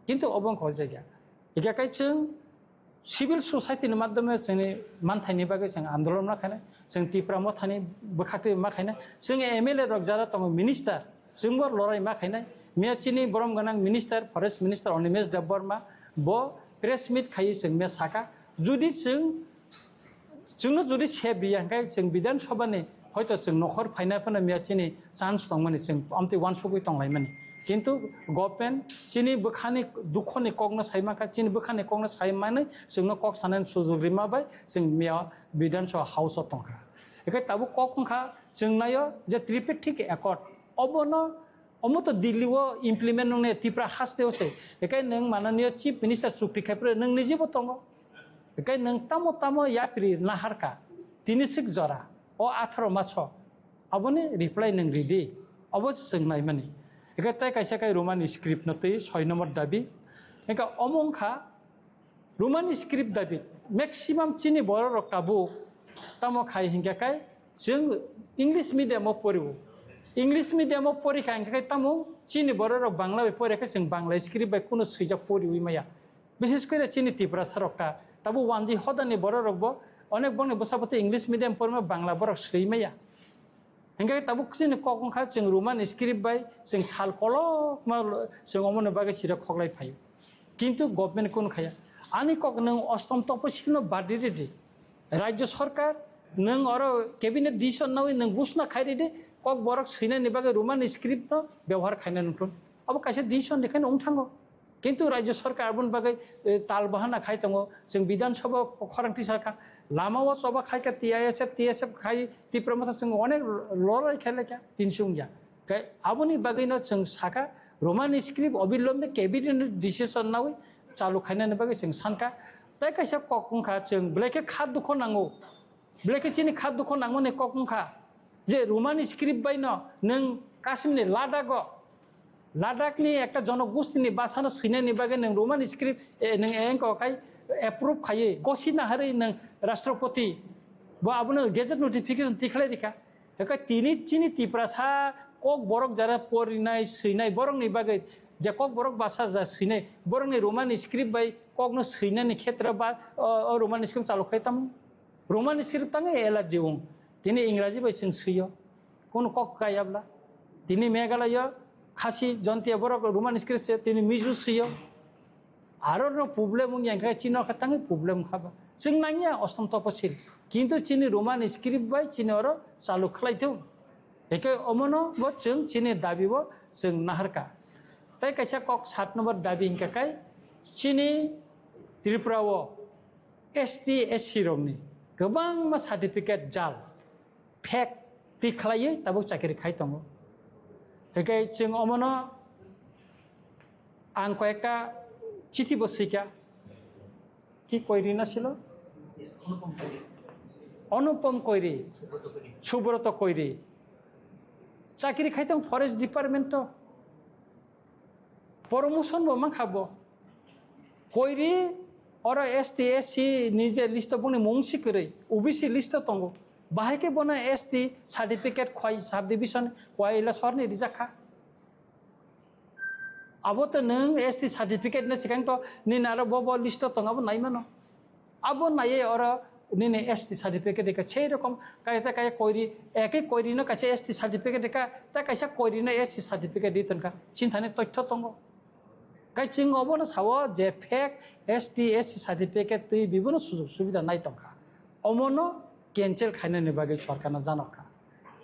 Kintu obo wngkha o jaga. Hingkhe kai chwng civil society ni madhyome chwngni manthaini bagwi chwng andolon ma khainai, chwng Tipra Mothani bwkhaktwi ma khainai, chwng M L A rok jara tongo minister, chwngbo lorai ma khainai. Miya chini borom gwnang minister, forest minister Animesh Debbarma bo press meet khaiwi chwng miya saka, judi chwng Chwngno jodi sep riya hwnkhe chwng Bidhan Sabha ni hoito chwng nokhor phaina phano miya chini chance tongmani, chwng amtwi uansugwi tonglaimani. Kintu government chini bwkhani dukhoni kokno sai mankha, chini bwkhani kokno sai manwi chwngno kok sanani sujug rima bai chwng miya Bidhan Sabha House o tongkha. Hwnkhe tabuk kok wngkha chwng naio je Tripartite Accord, obono Omo to Delhi o implement nung ne Tripura haste o se. Ekai nung mananiyo Chief Minister chukti khai pore nung nijibo tongo. Ekai nung tamo tamo yapri naharka. Tini sik jora. O atharo maso. Aboni reply nung ridi. Obo se chwng naimani. Ekai tai kaisa kai Roman script no twi soi number dabi. Ekai omo wngkha Roman script dabi maximum chini borok rok tabuk tamo khai hinkhe kai chwng English medium o poriwo. English medium o pori kha hinkhe kai tamo chini borok rok Bangla bai pori khe chwng Bangla script bai kuno swijak poriwi maya. Bises kore chini Tiprasa rok ta tabuk wanji hodani borok rok bo onek bongni bwsa bwtwi English medium porima Bangla borok swi maya. Hinkhe tabuk chini kok wngkha chwng Roman script bai chwng sal kolokma chwng omoni bagwi sirok khoklai phaio. Kintu government kunu khaya. Ani kok nwng ostom toposilno badi ridi. Rajya sarkar nwng oro cabinet decision nawi nwng ghosna khai ridi. Kok borok swinani bagwi Roman script no byabohar khaina nukun. Abo kaisa decision ni khaino wng thango. Kintu Rajya Sarkar aboni bagwi, eh, tal bahana khai tongo. Chwng Bidhan Sabha khorang tisa kha. Lama o choba khai kha T I S F, T S F khai Tipra Motha chwng onek lorai khai lai kha, tin se wngya. Khai aboni bagwi no chwng sakha Roman script obilombe cabinet decision nawi chalu khainani bagwi chwng sankha. Tai kaisa kok wngkha chwng belai khe kha dukho nango. Belai khe chini kha dukho nangmani kok wngkha je Roman script bai no nwng Kashmir ni Ladakh o, Ladakh ni ekta jonogosti ni basa no swinani bagwi nwng Roman script, eh, nwng engko khai approve khaiwi gosi naharwi nwng Rashtrapati bo abono gazette notification tikhlai rikha. Ekai tini chini Tiprasa kok borok jara porinai swinai borok ni bagwi je kok borok basa ja swinai borok ni Roman script bai kok no swinani khetra ba o, o Roman script chalu khai tamo. Roman script tangwi allergy wng. Tini Ingraji bai chwng swiyo. Kunu kok kaya bla. Tini Meghalaya, Khasi, Jontia borok Roman script se tini Mizo swiyo. Aro no problem wng yang khe chini khe tangwi problem kha ba. Chwng nangya ostom toposil. Kintu chini Roman script bai chini oro chalu khlai thung. Eke omono bo chwng chini dabi bo chwng naharka. Tai kaisa kok sat number dabi hingka kai chini Tripura o S T, S C rokni kwbangma certificate jal, fake twi khlaiwi tabuk chakiri khai tongo. Hinkhe chwng omono ang koyekta chithi bo swikha. Ki Koiri na silo? Anupam Koiri, Subroto Koiri. Chakiri khai tong forest department o. Promotion bo mankha bo. Koiri oro S T, S C ni je list o boni mung si kwrwi, O B C list o tongo. Bahai khe bono S T certificate khwai sub division khwai ila sorni rijak kha. Abo to nwng S T certificate no swkang to nini aro bo bo list o tongo abo nai mano. Abo naiye oro nini S T certificate rikha. Sei rokom kaisa kaisa Koiri, ekhe Koiri no kaisa S T certificate rikha, ta kaisa Koiri no S T certificate ri tonkha. Chinthani toitho tongo. Kai chwng obono sao je fake S T, S C certificate twi bibono sujog subida nai tongkha. Omono cancel khainani bagwi sorkarno janokha.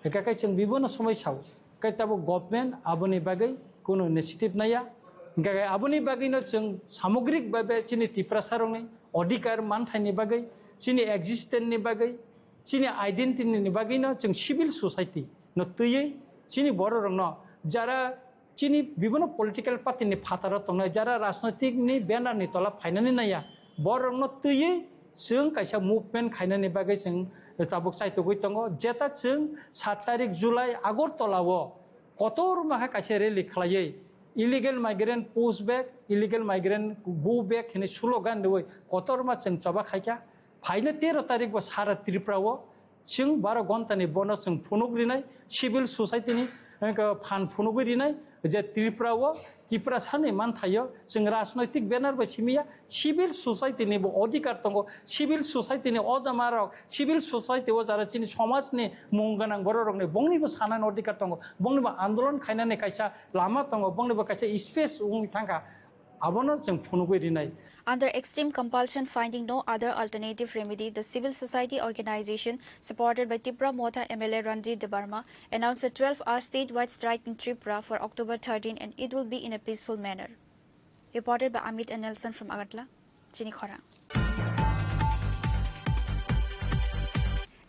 Hingkha kai chwng bibono somoi sao. Kai tabuk government aboni bagwi kunu initiative naiya. Hingkha kai aboni bagwino chwng samogrik babe chini Tiprasarokni odhikar manthaini bagwi, chini existence ni bagwi, chini identity ni bagwino chwng civil society no twiwi chini bororokno jara chini bibino political party ni phataro tongnai, jara rajnoitik ni banner ni tola phainani naiya, borokno twiwi chwng kaisa movement khainani bagwi chwng tabuk chaitugwi tongo. Jeta chwng sat tarik July Agartala o kotorma khe kaisa rally khlaiwi illegal migrant push back, illegal migrant go back hinwi slogan riwi kotorma chwng choba khaikha. Phaina tero tarik bo sara Tripura o chwng baro ghonta ni bono chwng phunuk rinai, civil society ni, eh, phan phunugwi rinai, je Tripura o Tiprasa ni manthaio chwng rajnoitik banner bai simiya, civil society ni bo odhikar tongo, civil society ni o jama rok, civil society o jara chini somaj ni mung gwnang borok rok ni bongni bo sanani odhikar tongo, bongni bo andolon khainani kaisa lama tongo, bongni bo kaisa space wngwi thangkha. Abono chwng phunugwi rinai. Under extreme compulsion, finding no other alternative remedy, the civil society organization supported by Tipra Motha M L A Ranjit Debbarma announced a twelve-hour statewide strike in Tripura for October thirteen, and it will be in a peaceful manner. Reported by Amit and Nelson from Agartala. Chini khorang.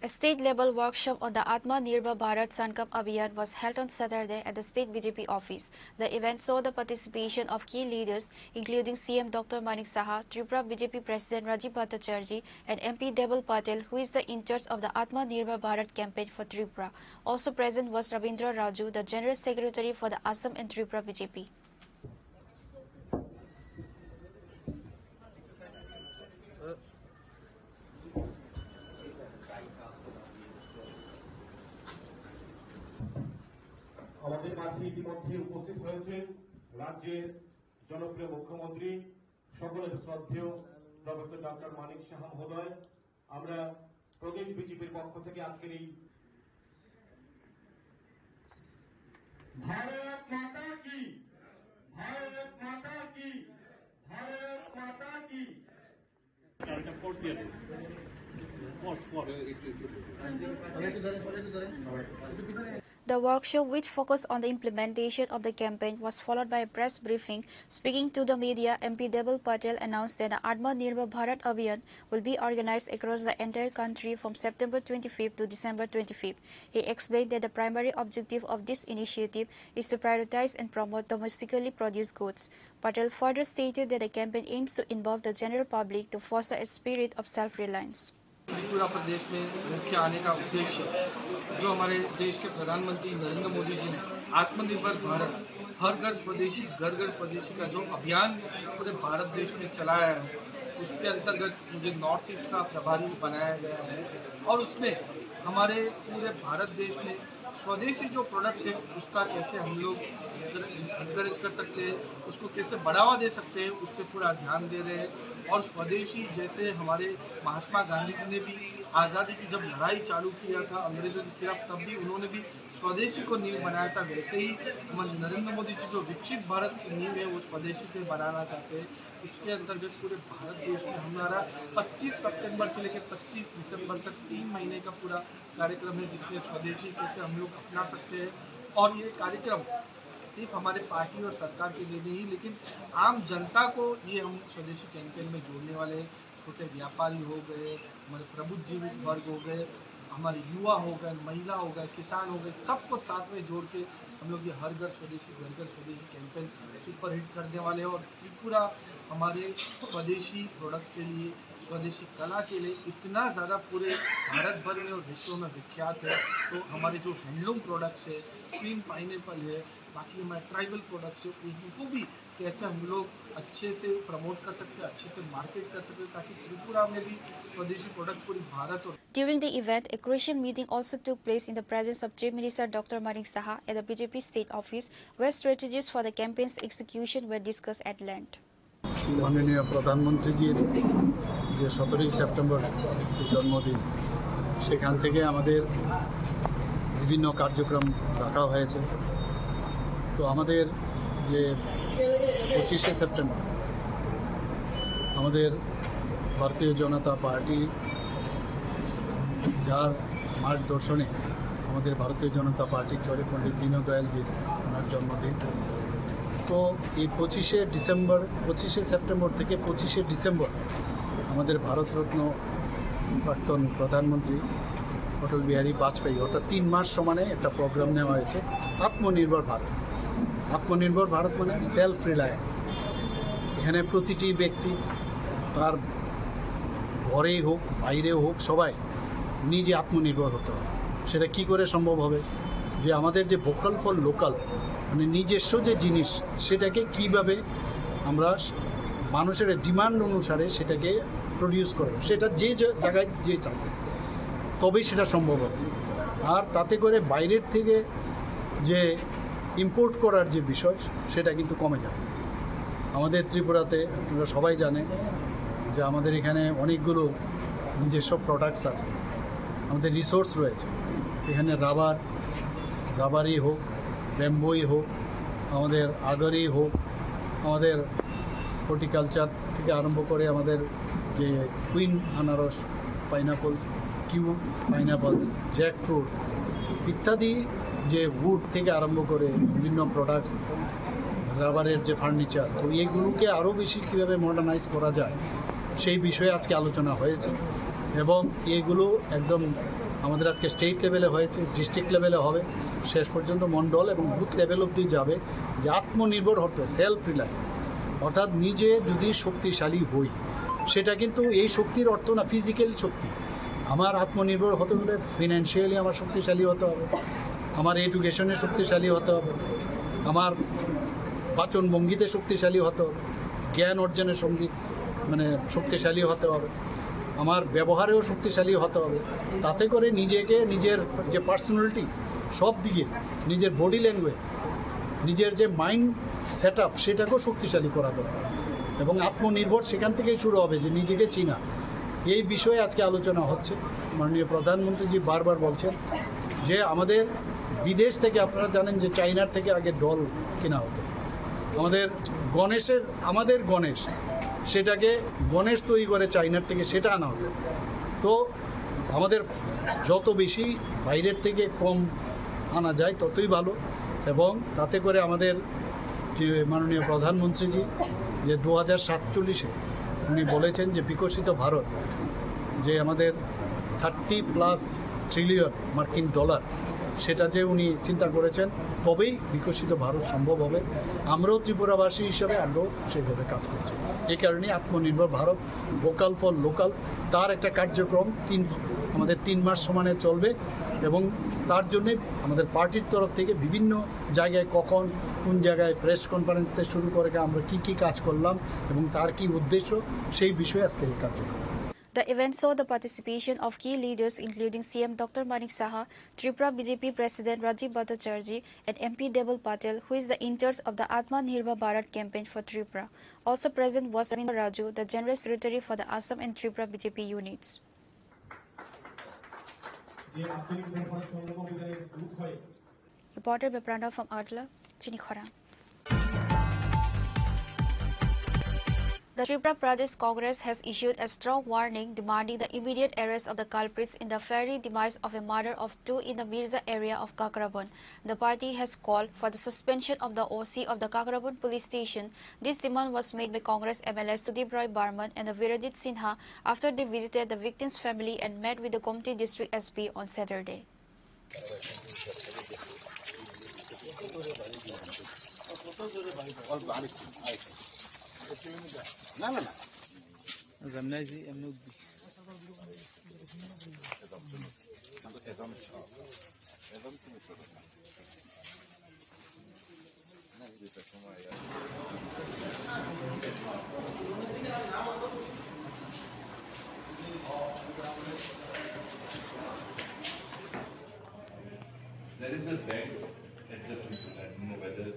State-level workshop on the Atmanirbhar Bharat Sankalp Abhiyan was held on Saturday at the state B J P office. The event saw the participation of key leaders, including C M Doctor Manik Saha, Tripura B J P President Rajiv Bhattacharjee, and M P Deval Patel, who is the in-charge of the Atmanirbhar Bharat campaign for Tripura. Also present was Ravindra Raju, the General Secretary for the Assam and Tripura B J P. আমাদের মাঝে ইতিমধ্যে উপস্থিত হয়েছেন রাজ্যের জনপ্রিয় মুখ্যমন্ত্রী, সকলের শ্রদ্ধেয় প্রফেসর ডক্টর মানিক সাহা মহোদয়। আমরা প্রদেশ বিজেপির পক্ষ থেকে আজকের এই ভারত মাতা কি, ভারত মাতা কি, ভারত মাতা কি। The workshop, which focused on the implementation of the campaign, was followed by a press briefing. Speaking to the media, M P Deval Patel announced that the Atmanirbhar Bharat Abhiyan will be organized across the entire country from September twenty-fifth to December twenty-fifth. He explained that the primary objective of this initiative is to prioritize and promote domestically produced goods. Patel further stated that the campaign aims to involve the general public to foster a spirit of self-reliance. Tripura प्रदेश में मुख्य आने का उद्देश्य जो हमारे देश के प्रधानमंत्री नरेंद्र मोदी जी ने आत्मनिर्भर भारत, हर घर स्वदेशी, घर घर स्वदेशी का जो अभियान पूरे भारत देश में चलाया है, उसके अंतर्गत मुझे नॉर्थ ईस्ट का प्रभारी बनाया गया है और उसमें हमारे पूरे भारत देश में स्वदेशी जो प्रोडक्ट है उसका कैसे हम लोग एनकरेज कर सकते हैं, उसको कैसे बढ़ावा दे सकते हैं, उस पर पूरा ध्यान दे रहे हैं। और स्वदेशी जैसे हमारे महात्मा गांधी जी ने भी आज़ादी की जब लड़ाई चालू किया था अंग्रेजों के खिलाफ, तब भी उन्होंने भी स्वदेशी को नींव बनाया था, वैसे ही हमारे नरेंद्र मोदी जी जो विकसित भारत की नींव है वो स्वदेशी से बनाना चाहते हैं। इसके अंतर्गत पूरे भारत देश में हमारा पच्चीस सितंबर से लेकर पच्चीस दिसंबर तक तीन महीने का पूरा कार्यक्रम है, जिसमें स्वदेशी कैसे हम लोग अपना सकते हैं। और ये कार्यक्रम सिर्फ हमारे पार्टी और सरकार के लिए नहीं, लेकिन आम जनता को ये हम स्वदेशी कैंपेन में जोड़ने वाले हैं। छोटे व्यापारी हो गए, हमारे प्रबुद्धिजीवी वर्ग हो गए, हमारे युवा हो गए, महिला हो गए, किसान हो गए, सबको साथ में जोड़ के हम लोग ये हर घर स्वदेशी, घर घर स्वदेशी कैंपेन सुपरहिट करने वाले हैं। और त्रिपुरा हमारे स्वदेशी प्रोडक्ट के लिए, स्वदेशी कला के लिए इतना ज़्यादा पूरे भारत भर में और विश्व में विख्यात है। तो हमारे जो हैंडलूम प्रोडक्ट्स है, क्रीम पाइनएप्पल है, बाकी हमारे ट्राइबल प्रोडक्ट्स है, उनको भी कैसे हम लोग अच्छे से प्रमोट कर सकते हैं, अच्छे से मार्केट कर सकते हैं, ताकि त्रिपुरा में भी स्वदेशी प्रोडक्ट पूरे भारत और During the event, a crucial meeting also took place in the presence of Chief Minister Doctor Manik Saha at the B J P state office, where strategies for the campaign's execution were discussed at length. মাননীয় প্রধানমন্ত্রীজির যে সতেরোই সেপ্টেম্বর জন্মদিন, সেখান থেকে আমাদের বিভিন্ন কার্যক্রম রাখা হয়েছে। তো আমাদের যে পঁচিশে সেপ্টেম্বর আমাদের ভারতীয় জনতা পার্টি, যার মার্গদর্শনে আমাদের ভারতীয় জনতা পার্টি চলে, পণ্ডিত দীনদয়ালজির ওনার জন্মদিন। তো এই পঁচিশে ডিসেম্বর, পঁচিশে সেপ্টেম্বর থেকে পঁচিশে ডিসেম্বর আমাদের ভারতরত্ন প্রাক্তন প্রধানমন্ত্রী অটল বিহারী বাজপেয়ী, অর্থাৎ তিন মাস সমানে একটা প্রোগ্রাম নেওয়া হয়েছে আত্মনির্ভর ভারত। আত্মনির্ভর ভারত মানে সেলফ রিলায়েন্স। এখানে প্রতিটি ব্যক্তি তার ঘরেই হোক, বাইরেও হোক, সবাই নিজে আত্মনির্ভর হতে হবে। সেটা কি করে সম্ভব হবে? যে আমাদের যে ভোকাল ফর লোকাল, মানে নিজস্ব যে জিনিস, সেটাকে কিভাবে আমরা মানুষের ডিমান্ড অনুসারে সেটাকে প্রডিউস করবো, সেটা যে যে জায়গায় যে চাষে, তবেই সেটা সম্ভব হবে। আর তাতে করে বাইরের থেকে যে ইম্পোর্ট করার যে বিষয়, সেটা কিন্তু কমে যাবে। আমাদের ত্রিপুরাতে আপনারা সবাই জানেন যে আমাদের এখানে অনেকগুলো নিজস্ব প্রোডাক্টস আছে, আমাদের রিসোর্স রয়েছে। এখানে রাবার, রাবারই হোক, ব্যাম্বুই হোক, আমাদের আগরই হোক, আমাদের হর্টিকালচার থেকে আরম্ভ করে আমাদের যে কুইন আনারস, পাইনাপলস, কিউ পাইনাপলস, জ্যাকফ্রুট ইত্যাদি, যে উড থেকে আরম্ভ করে বিভিন্ন প্রোডাক্ট, রাবারের যে ফার্নিচার, তো এগুলোকে আরও বেশি কীভাবে মডার্নাইজ করা যায় সেই বিষয়ে আজকে আলোচনা হয়েছে। এবং এগুলো একদম আমাদের আজকে স্টেট লেভেলে হয়েছে, ডিস্ট্রিক্ট লেভেলে হবে, শেষ পর্যন্ত মণ্ডল এবং বুথ লেভেল অবধি যাবে, যে আত্মনির্ভর হতে, সেলফ রিলায়েন্স, অর্থাৎ নিজে যদি শক্তিশালী হই, সেটা কিন্তু এই শক্তির অর্থ না ফিজিক্যাল শক্তি। আমার আত্মনির্ভর হতে হলে ফিনান্সিয়ালি আমার শক্তিশালী হতে হবে, আমার এডুকেশনে শক্তিশালী হতে হবে, আমার বাচনভঙ্গিতে শক্তিশালী হতে হবে, জ্ঞান অর্জনের সঙ্গে মানে শক্তিশালী হতে হবে, আমার ব্যবহারেও শক্তিশালী হতে হবে। তাতে করে নিজেকে, নিজের যে পার্সোনালিটি, সব দিকে, নিজের বডি ল্যাঙ্গুয়েজ, নিজের যে মাইন্ড সেট আপ, সেটাকেও শক্তিশালী করা দরকার। এবং আত্মনির্ভর সেখান থেকেই শুরু হবে, যে নিজেকে চিনা। এই বিষয়ে আজকে আলোচনা হচ্ছে। মাননীয় প্রধানমন্ত্রীজি বারবার বলছেন যে আমাদের বিদেশ থেকে, আপনারা জানেন যে চাইনার থেকে আগে ডল কেনা হতো, আমাদের গণেশের, আমাদের গণেশ, সেটাকে গণেশ তৈরি করে চাইনার থেকে, সেটা আনা হতো। তো আমাদের যত বেশি বাইরের থেকে কম আনা যায়, ততই ভালো। এবং তাতে করে আমাদের যে মাননীয় প্রধানমন্ত্রীজি যে দু হাজার সাতচল্লিশে উনি বলেছেন যে বিকশিত ভারত, যে আমাদের থার্টি প্লাস ট্রিলিয়ন মার্কিন ডলার, সেটা যে উনি চিন্তা করেছেন, তবেই বিকশিত ভারত সম্ভব হবে। আমরাও ত্রিপুরাবাসী হিসাবে আমরাও সেইভাবে কাজ করছি। এই কারণে আত্মনির্ভর ভারত, ভোকাল ফর লোকাল, তার একটা কার্যক্রম তিন, আমাদের তিন মাস সমানে চলবে। এবং তার জন্যে আমাদের পার্টির তরফ থেকে বিভিন্ন জায়গায় কখন, কোন জায়গায় প্রেস কনফারেন্স থেকে শুরু করে আমরা কি কি কাজ করলাম এবং তার কি উদ্দেশ্য, সেই বিষয়ে আজকের এই কার্যক্রম। The event saw the participation of key leaders including C M Doctor Manik Saha, Tripura B J P President Rajiv Bhattacharjee and M P Deval Patel, who is the in charge of the Atmanirbhar Bharat campaign for Tripura. Also present was Ravindra Raju, the General Secretary for the Assam and Tripura B J P units. Reporter by Pranav from Agartala, Chini Khorang. The Tripura Pradesh Congress has issued a strong warning demanding the immediate arrest of the culprits in the fiery demise of a murder of two in the Mirza area of Kakrabon. The party has called for the suspension of the O C of the Kakrabon police station. This demand was made by Congress M L A Sudip Roy Barman and Virajit Sinha after they visited the victim's family and met with the Gomti district S P on Saturday. There is a bank adjustment. I don't know whether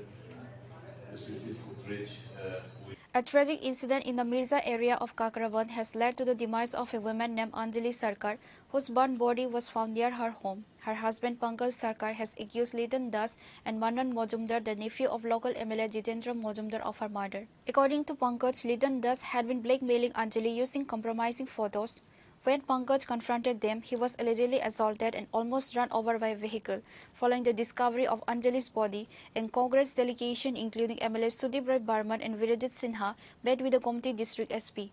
the C C footage, uh, will A tragic incident in the Mirza area of Kakraband has led to the demise of a woman named Anjali Sarkar, whose burnt body was found near her home. Her husband Pankaj Sarkar has accused Litan Das and Manan Majumdar, the nephew of local M L A Jitendra Majumdar, of her murder. According to Pankaj, Litan Das had been blackmailing Anjali using compromising photos. When Pankaj confronted them, he was allegedly assaulted and almost run over by a vehicle. Following the discovery of Anjali's body, a Congress delegation including M L A Sudip Roy Barman and Virajit Sinha met with the Gomti district S P.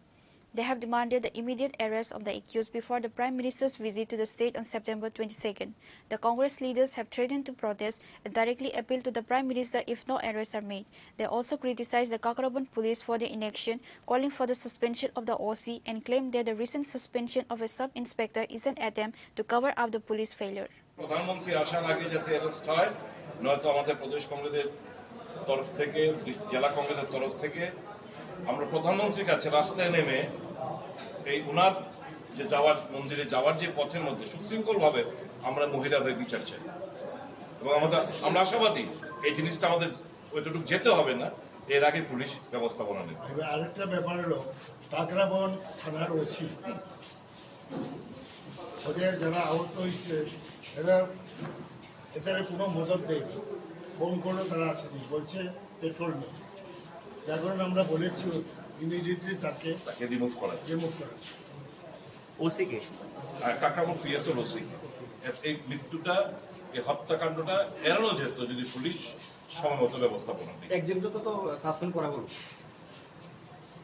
They have demanded the immediate arrest of the accused before the Prime Minister's visit to the state on September twenty-second. The Congress leaders have threatened to protest and directly appeal to the Prime Minister if no arrests are made. They also criticized the Kakraband police for their inaction, calling for the suspension of the O C, and claimed that the recent suspension of a sub-inspector is an attempt to cover up the police failure. প্রধানমন্ত্রী আসার আগে যাতে অ্যারেস্ট হয়, নয়তো আমাদের প্রদেশ কংগ্রেসের তরফ থেকে, জেলা কংগ্রেসের তরফ থেকে আমরা প্রধানমন্ত্রীর কাছে রাস্তায় নেমে এই ওনার যে যাওয়ার, মন্দিরে যাওয়ার যে পথের মধ্যে সুশৃঙ্খলভাবে আমরা মহিলার হয়ে বিচার চাই। এবং আমাদের, আমরা আশাবাদী এই জিনিসটা আমাদের ওইটুকু যেতে হবে না, এর আগে পুলিশ ব্যবস্থাপনা নেবে। এবার আরেকটা ব্যাপার হলো, কাকরাবন থানার ওসি, ওদের যারা আহত হয়েছে, এরা, এদের কোনো মদত দেয় না। ফোন করলেও তারা আসেনি, বলছে পেট্রোল নেই। যার কারণে আমরা বলেছি ইমিডিয়েটলি তাকে তাকে রিমুভ করা। রিমুভ করা। ওসি কে? আর কাকরাবন পিএসএল ওসি। এই মৃত্যুটা, এই হত্যাকাণ্ডটা এড়ানো যেত যদি পুলিশ সময় মতো ব্যবস্থাপনা নেয়। একজনকে তো, তো সাসপেন্ড করা হলো,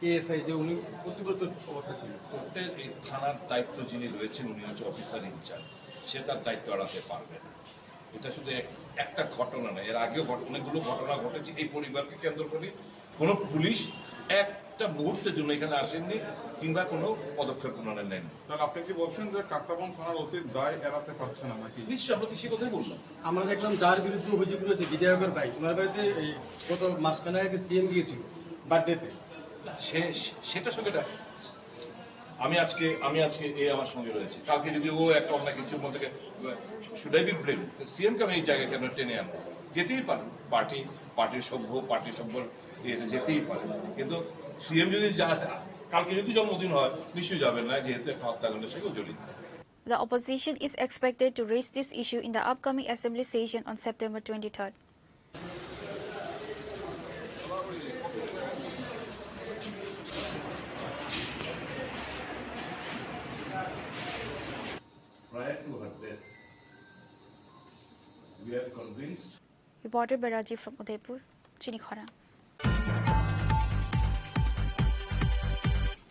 এএসআই, যে উনি কর্তব্যরত অবস্থা ছিল। ওদের এই থানার দায়িত্ব যিনি রয়েছেন, উনি হচ্ছে অফিসার ইনচার্জ। সে তার দায়িত্ব এড়াতে পারবে না। এটা শুধু এক-, একটা ঘটনা নয়, এর আগেও ঘট-, অনেকগুলো ঘটনা ঘটেছে এই পরিবারকে কেন্দ্র করে। কোনো পুলিশ একটা মুহূর্তের জন্য এখানে আসেননি কিংবা কোনো পদক্ষেপ ওনারা নেননি। তাহলে আপনি কি বলছেন যে কাকরাবন থানার ওসি দায় এড়াতে পারছে না নাকি? নিশ্চয়ই, আমরা তো সে কথাই বললাম। আমরা দেখলাম যার বিরুদ্ধে অভিযোগ রয়েছে বিধায়কের ভাই, ওনার বাড়িতে এই গত মাসখানেক আগে সিএম গিয়েছিল বার্থডেতে। সে, সে-, সেটা সঙ্গে এটা আমি আজকে, আমি আজকে এ আমার সঙ্গে রয়েছে, কালকে যদি ও একটা অন্যায় কিছু মধ্যে থেকে, should I be blamed? CM কে আমি এই জায়গায় কেন টেনে আনবো? যেতেই পারে, পার্টি, পার্টির সভ্য, পার্টির সভ্য ইয়েতে যেতেই পারে, কিন্তু সিএম যদি যা, কালকে যদি জন্মদিন হয়, নিশ্চয়ই যাবেন না, যেহেতু একটা হত্যাকাণ্ডের সঙ্গে জড়িত। The opposition is expected to raise this issue in the upcoming assembly session on September twenty-third. Prior to her death, we are convinced. Reporter Beraji from Udaipur, Chinikhara.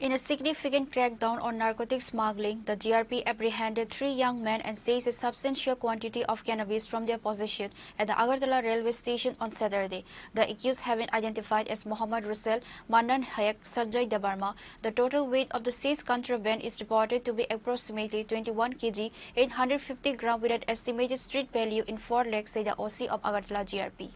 In a significant crackdown on narcotic smuggling, the G R P apprehended three young men and seized a substantial quantity of cannabis from their possession at the Agartala railway station on Saturday. The accused have been identified as Mohammad Russell, Mannan Hek, Sanjay Debbarma. The total weight of the seized contraband is reported to be approximately twenty-one K G, eight hundred fifty gram, with an estimated street value in four lakhs, said the O C of Agartala G R P.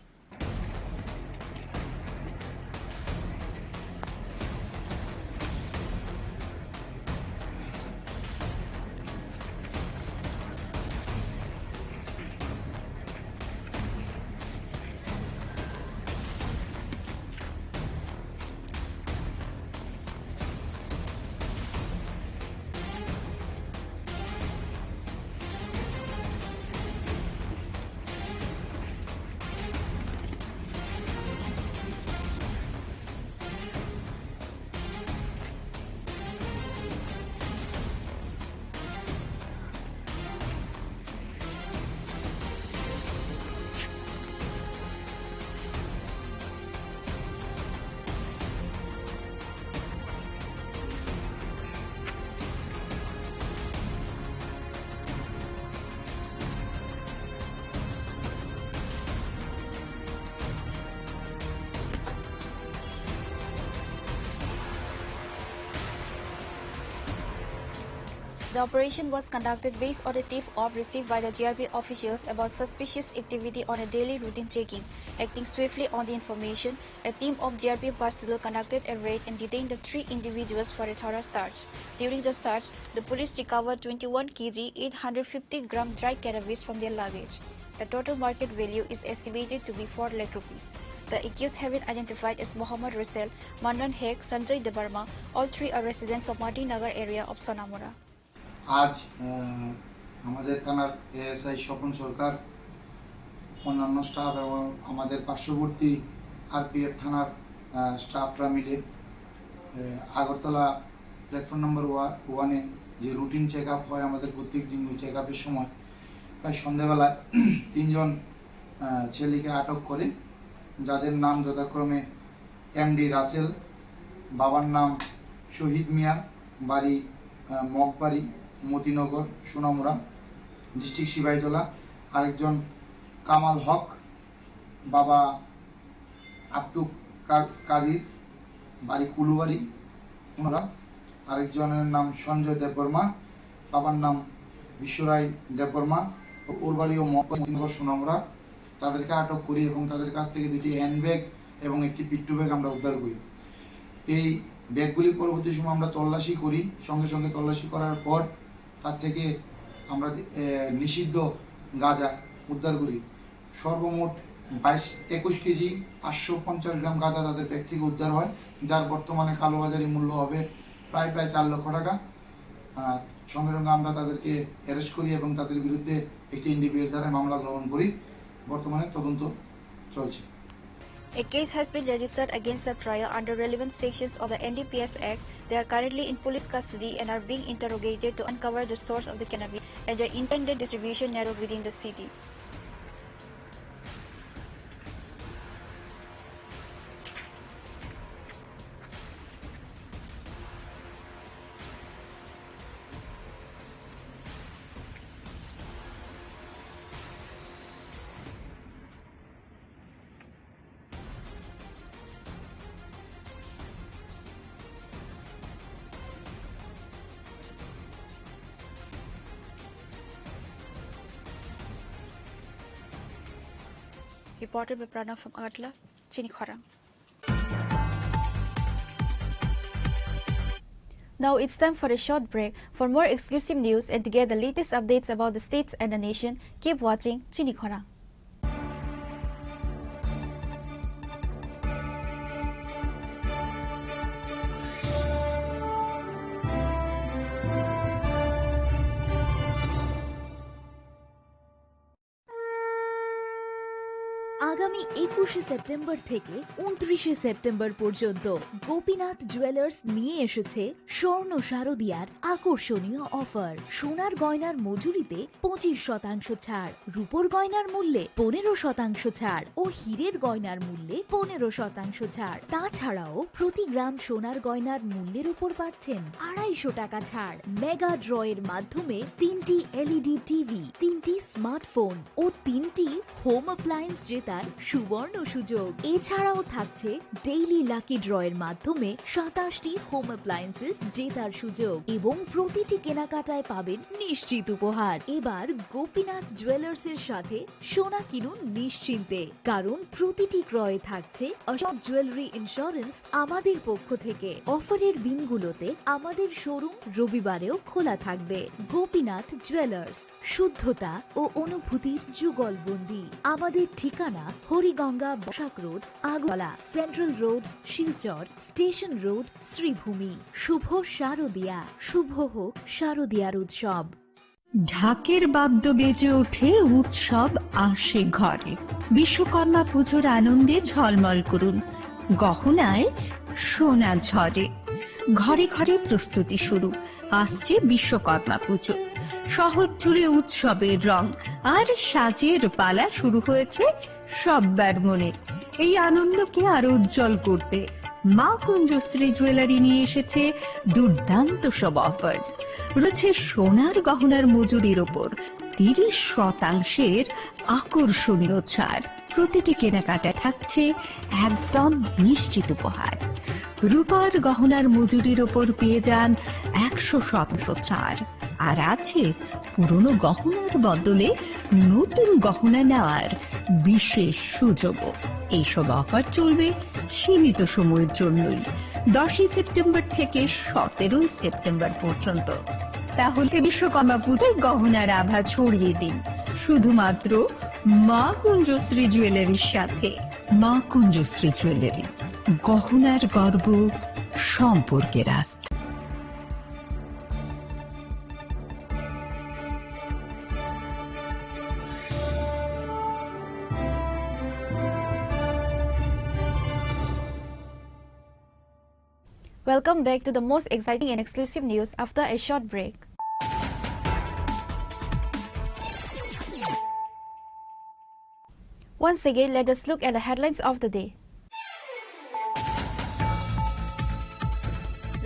The operation was conducted based on a tip-off received by the G R P officials about suspicious activity on a daily routine checking. Acting swiftly on the information, a team of G R P personnel conducted a raid and detained the three individuals for a thorough search. During the search, the police recovered twenty-one K G, eight hundred fifty gram dry cannabis from their luggage. The total market value is estimated to be four lakh rupees. The accused have been identified as Mohammad Russell, Mannan Hek, Sanjay Debbarma. All three are residents of Madinagar area of Sonamura. আজ, আহ, আমাদের থানার এএসআই স্বপন সরকার, অন্যান্য স্টাফ এবং আমাদের পার্শ্ববর্তী আরপিএফ থানার, আহ, স্টাফরা মিলে, আহ, আগরতলা প্ল্যাটফর্ম নাম্বার ওয়া-, ওয়ানে যে রুটিন চেক আপ হয় আমাদের প্রত্যেক দিন, ওই চেক আপের সময় প্রায় সন্ধ্যাবেলায় তিনজন, আহ, ছেলেকে আটক করে, যাদের নাম যথাক্রমে এমডি রাসেল, বাবার নাম শহীদ মিয়া, বাড়ি, আহ, মগবাড়ি, মতিনগর, সোনামুড়া, ডিস্ট্রিক্ট সিপাহীজলা, আরেকজন কামাল হক, বাবা আব্দুল কা-, কাদির, বাড়ি কুলুবাড়ি, সোনামুড়া, আরেকজনের নাম সঞ্জয় দেববর্মা, বাবার নাম বিশ্বরাই দেববর্মা, ওর বাড়িও মগবাড়ি, মতিনগর, সোনামুড়া। তাদেরকে আটক করি এবং তাদের কাছ থেকে দুটি হ্যান্ডব্যাগ এবং একটি পিট্টু ব্যাগ আমরা উদ্ধার করি। এই ব্যাগগুলি পরবর্তী সময় আমরা তল্লাশি করি, সঙ্গে সঙ্গে তল্লাশি করার পর তার থেকে আমরা, এ, নিষিদ্ধ গাঁজা উদ্ধার করি। সর্বমোট বাইশ, একুশ কেজি পাঁচশো পঞ্চাশ গ্রাম গাঁজা তাদের ব্যাগ থেকে উদ্ধার হয়, যার বর্তমানে কালোবাজারি মূল্য হবে প্রায়, প্রায় চার লক্ষ টাকা। আহ, সঙ্গে সঙ্গে আমরা তাদেরকে অ্যারেস্ট করি এবং তাদের বিরুদ্ধে একটি এনডিপিএস ধারায় মামলা গ্রহণ করি। বর্তমানে তদন্ত চলছে। A case has been registered against the trio under relevant sections of the N D P S Act. They are currently in police custody and are being interrogated to uncover the source of the cannabis and their intended distribution network within the city. Reported by Pranav from Agartala, Chini Khorang. Now it's time for a short break. For more exclusive news and to get the latest updates about the states and the nation, keep watching Chini Khorang. আগামী একুশে সেপ্টেম্বর থেকে ঊনত্রিশে সেপ্টেম্বর পর্যন্ত গোপীনাথ জুয়েলার্স নিয়ে এসেছে স্বর্ণ শারদিয়ার আকর্ষণীয় অফার। সোনার গয়নার মজুরিতে পঁচিশ শতাংশ ছাড়, রূপোর গয়নার মূল্যে পনেরো শতাংশ ছাড় ও হীরের গয়নার মূল্যে পনেরো শতাংশ ছাড়। তাছাড়াও প্রতি গ্রাম সোনার গয়নার মূল্যের উপর পাচ্ছেন আড়াইশো টাকা ছাড়। মেগা ড্র এর মাধ্যমে তিনটি এলইডি টিভি, তিনটি স্মার্টফোন ও তিনটি হোম অ্যাপ্লায়েন্স জেতার সুবর্ণ সুযোগ। এছাড়াও থাকছে ডেইলি লাকি ড্র এর মাধ্যমে সাতাশটি হোম অ্যাপ্লায়েন্সেস জেতার সুযোগ এবং প্রতিটি কেনাকাটায় পাবেন নিশ্চিত উপহার। এবার গোপীনাথ জুয়েলার্স এর সাথে সোনা কিনুন নিশ্চিন্তে, কারণ প্রতিটি ক্রয়ে থাকছে অশোক জুয়েলারি ইন্স্যুরেন্স আমাদের পক্ষ থেকে। অফারের দিনগুলোতে আমাদের শোরুম রবিবারেও খোলা থাকবে। গোপীনাথ জুয়েলার্স, শুদ্ধতা ও অনুভূতির যুগলবন্দি। আমাদের ঠিকানা Hariganga Basak road, Agartala, central road, Silchar, station road, Sribhumi. শুভ শারদিয়া, শুভ হোক শারদিয়ার উৎসব। ঢাকের বাদ্য বেজে ওঠে, উৎসব আসে ঘরে। বিশ্বকর্মা পুজোর আনন্দে ঝলমল করুন, গহনায় সোনা ঝরে। ঘরে ঘরে প্রস্তুতি শুরু, আসছে বিশ্বকর্মা পুজো। শহর জুড়ে উৎসবের রং আর সাজের পালা শুরু হয়েছে সব্বার মনে। এই আনন্দকে আরো উজ্জ্বল করতে মা কুঞ্জশ্রী জুয়েলারি নিয়ে এসেছে দুর্দান্ত সব অফার। রয়েছে সোনার গহনার মজুরির ওপর তিরিশ শতাংশের আকর্ষণীয় ছাড়। প্রতিটি কেনাকাটা থাকছে একদম নিশ্চিত উপহার। রূপার গহনার মজুরির ওপর পেয়ে যান একশো শতাংশ ছাড়। আর আছে পুরনো গহনার বদলে নতুন গহনা নেওয়ার বিশেষ সুযোগও। এইসব অফার চলবে সীমিত সময়ের জন্যই, দশই সেপ্টেম্বর থেকে সতেরোই সেপ্টেম্বর পর্যন্ত। তাহলে বিশ্বকর্মা পুজোর গহনার আভা ছড়িয়ে দিন শুধুমাত্র মা কুঞ্জশ্রী জুয়েলারির সাথে। মা কুঞ্জশ্রী জুয়েলারি, গহনার গর্ব, সম্পর্কের আস্থা। Welcome back to the most exciting and exclusive news after a short break. Once again, let us look at the headlines of the day.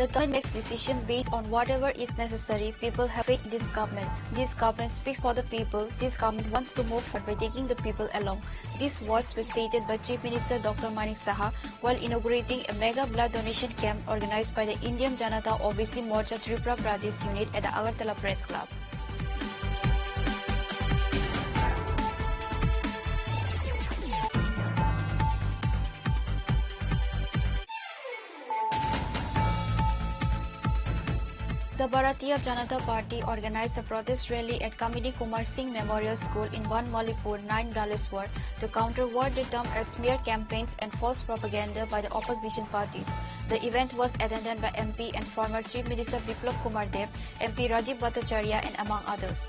The government makes decision based on whatever is necessary. People have faith in this government. This government speaks for the people. This government wants to move forward by taking the people along. These words were stated by Chief Minister Doctor Manik Saha while inaugurating a mega blood donation camp organized by the Indian Janata O B C Morcha Tripura Pradesh Unit at the Agartala Press Club. The Bharatiya Janata Party organized a protest rally at Kamini Kumar Singh Memorial School in Banmalipur, nine Daleshwar, to counter what they term as smear campaigns and false propaganda by the opposition parties. The event was attended by M P and former Chief Minister Biplab Kumar Deb, M P Rajib Bhattacharya, and among others.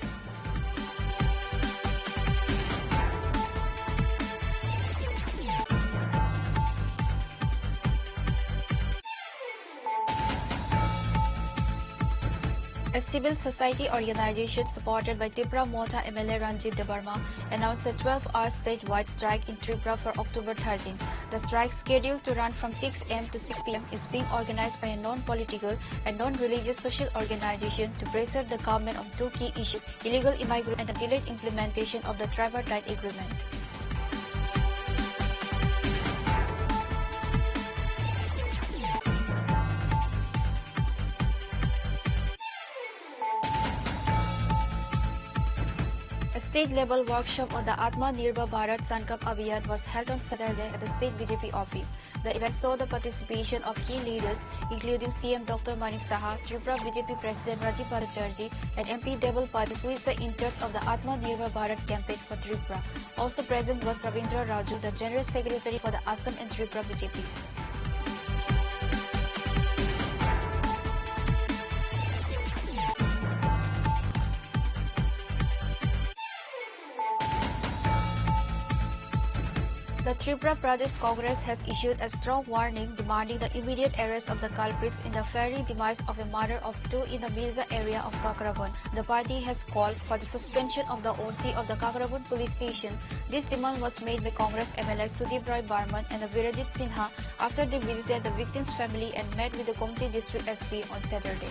A civil society organization supported by Tipra Motha M L A Ranjit Debbarma announced a twelve-hour statewide strike in Tripura for October thirteenth. The strike, scheduled to run from six a m to six p m, is being organized by a non-political and non-religious social organization to pressure the government on two key issues: illegal immigration and the delayed implementation of the tripartite agreement. A State level workshop on the Atmanirbhar Bharat Sankalp Abhiyan was held on Saturday at the state B J P office. The event saw the participation of key leaders, including C M Doctor Manik Saha, Tripura B J P President Rajiv Bhattacharjee, and M P Deval Pathak, who is the in charge of the Atmanirbhar Bharat campaign for Tripura. Also present was Ravindra Raju, the General Secretary for the Assam and Tripura B J P. The Tripura Pradesh Congress has issued a strong warning demanding the immediate arrest of the culprits in the fiery demise of a mother of two in the Mirza area of Kakrabund. The party has called for the suspension of the O C of the Kakrabund police station. This demand was made by Congress M L A Sudip Roy Barman and the Virajit Sinha after they visited the victim's family and met with the Gomti District S P on Saturday.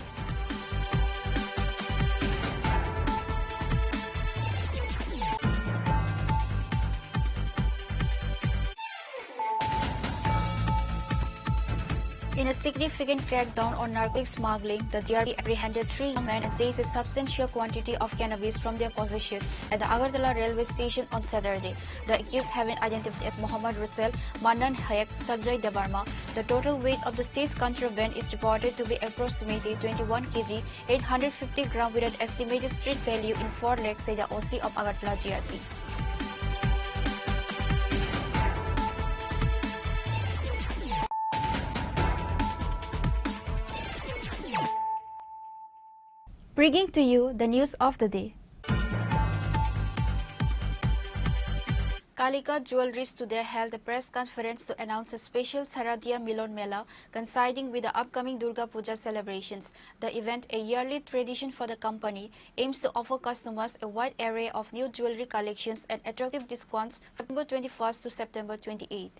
In a significant crackdown on narcotic smuggling, the G R P apprehended three young men and seized a substantial quantity of cannabis from their possession at the Agartala railway station on Saturday. The accused have been identified as Mohammad Russell, Manan Hayek, Sanjay Debbarma. The total weight of the seized contraband is reported to be approximately twenty-one K G, eight hundred fifty gram, with an estimated street value in four lakhs, said the O C of Agartala G R P. Bringing to you the news of the day. Kalika Jewelries today held a press conference to announce a special Saradiya Milon Mela coinciding with the upcoming Durga Puja celebrations. The event, a yearly tradition for the company, aims to offer customers a wide array of new jewelry collections and attractive discounts from September twenty-first to September twenty-eighth.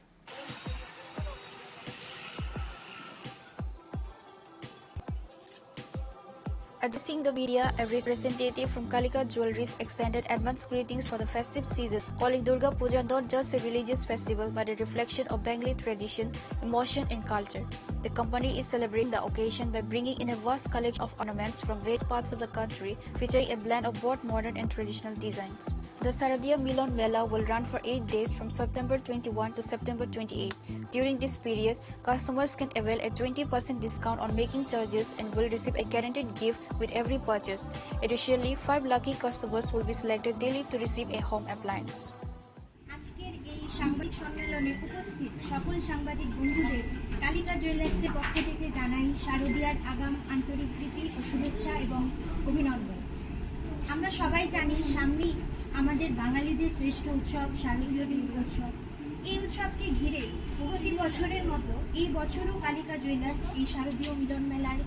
Addressing the media, a representative from Kalika Jewelries extended advance greetings for the festive season, calling Durga Puja not just a religious festival but a reflection of Bengali tradition, emotion, and culture. The company is celebrating the occasion by bringing in a vast collection of ornaments from various parts of the country, featuring a blend of both modern and traditional designs. The Saradiya Milon Mela will run for eight days from September twenty-one to September twenty-eight. During this period, customers can avail a twenty percent discount on making charges and will receive a guaranteed gift with every purchase. Additionally, five lucky customers will be selected daily to receive a home appliance. আজকের এই সাংবাদিক সম্মেলনে উপস্থিত সকল সাংবাদিক বন্ধুদের কালিকা জুয়েলার্সের পক্ষ থেকে জানাই শারদিয়ার আগাম আন্তরিক প্রীতি ও শুভেচ্ছা এবং অভিনন্দন। আমরা সবাই জানি সামনেই আমাদের বাঙালিদের শ্রেষ্ঠ উৎসব শারদীয় দুর্গোৎসব। এই উৎসবকে ঘিরে প্রতি বছরের মতো এই বছরও কালিকা জুয়েলার্স এই শারদীয় মিলন মেলার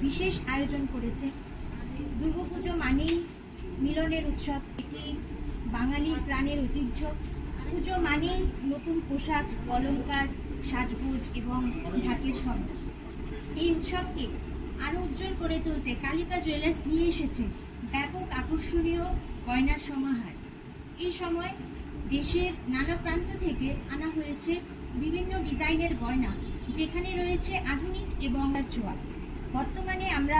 বিশেষ আয়োজন করেছে। দুর্গাপুজো মানেই মিলনের উৎসব, এটি বাঙালির প্রাণের ঐতিহ্য। পুজো মানেই নতুন পোশাক, অলংকার, সাজগোজ এবং ঢাকের শব্দ। এই উৎসবকে আরো উজ্জ্বল করে তুলতে কালিকা জুয়েলার্স নিয়ে এসেছে ব্যাপক আকর্ষণীয় গয়নার সমাহার। এই সময় দেশের নানা প্রান্ত থেকে আনা হয়েছে বিভিন্ন ডিজাইনের গয়না, যেখানে রয়েছে আধুনিক এবং ছোঁয়া। বর্তমানে আমরা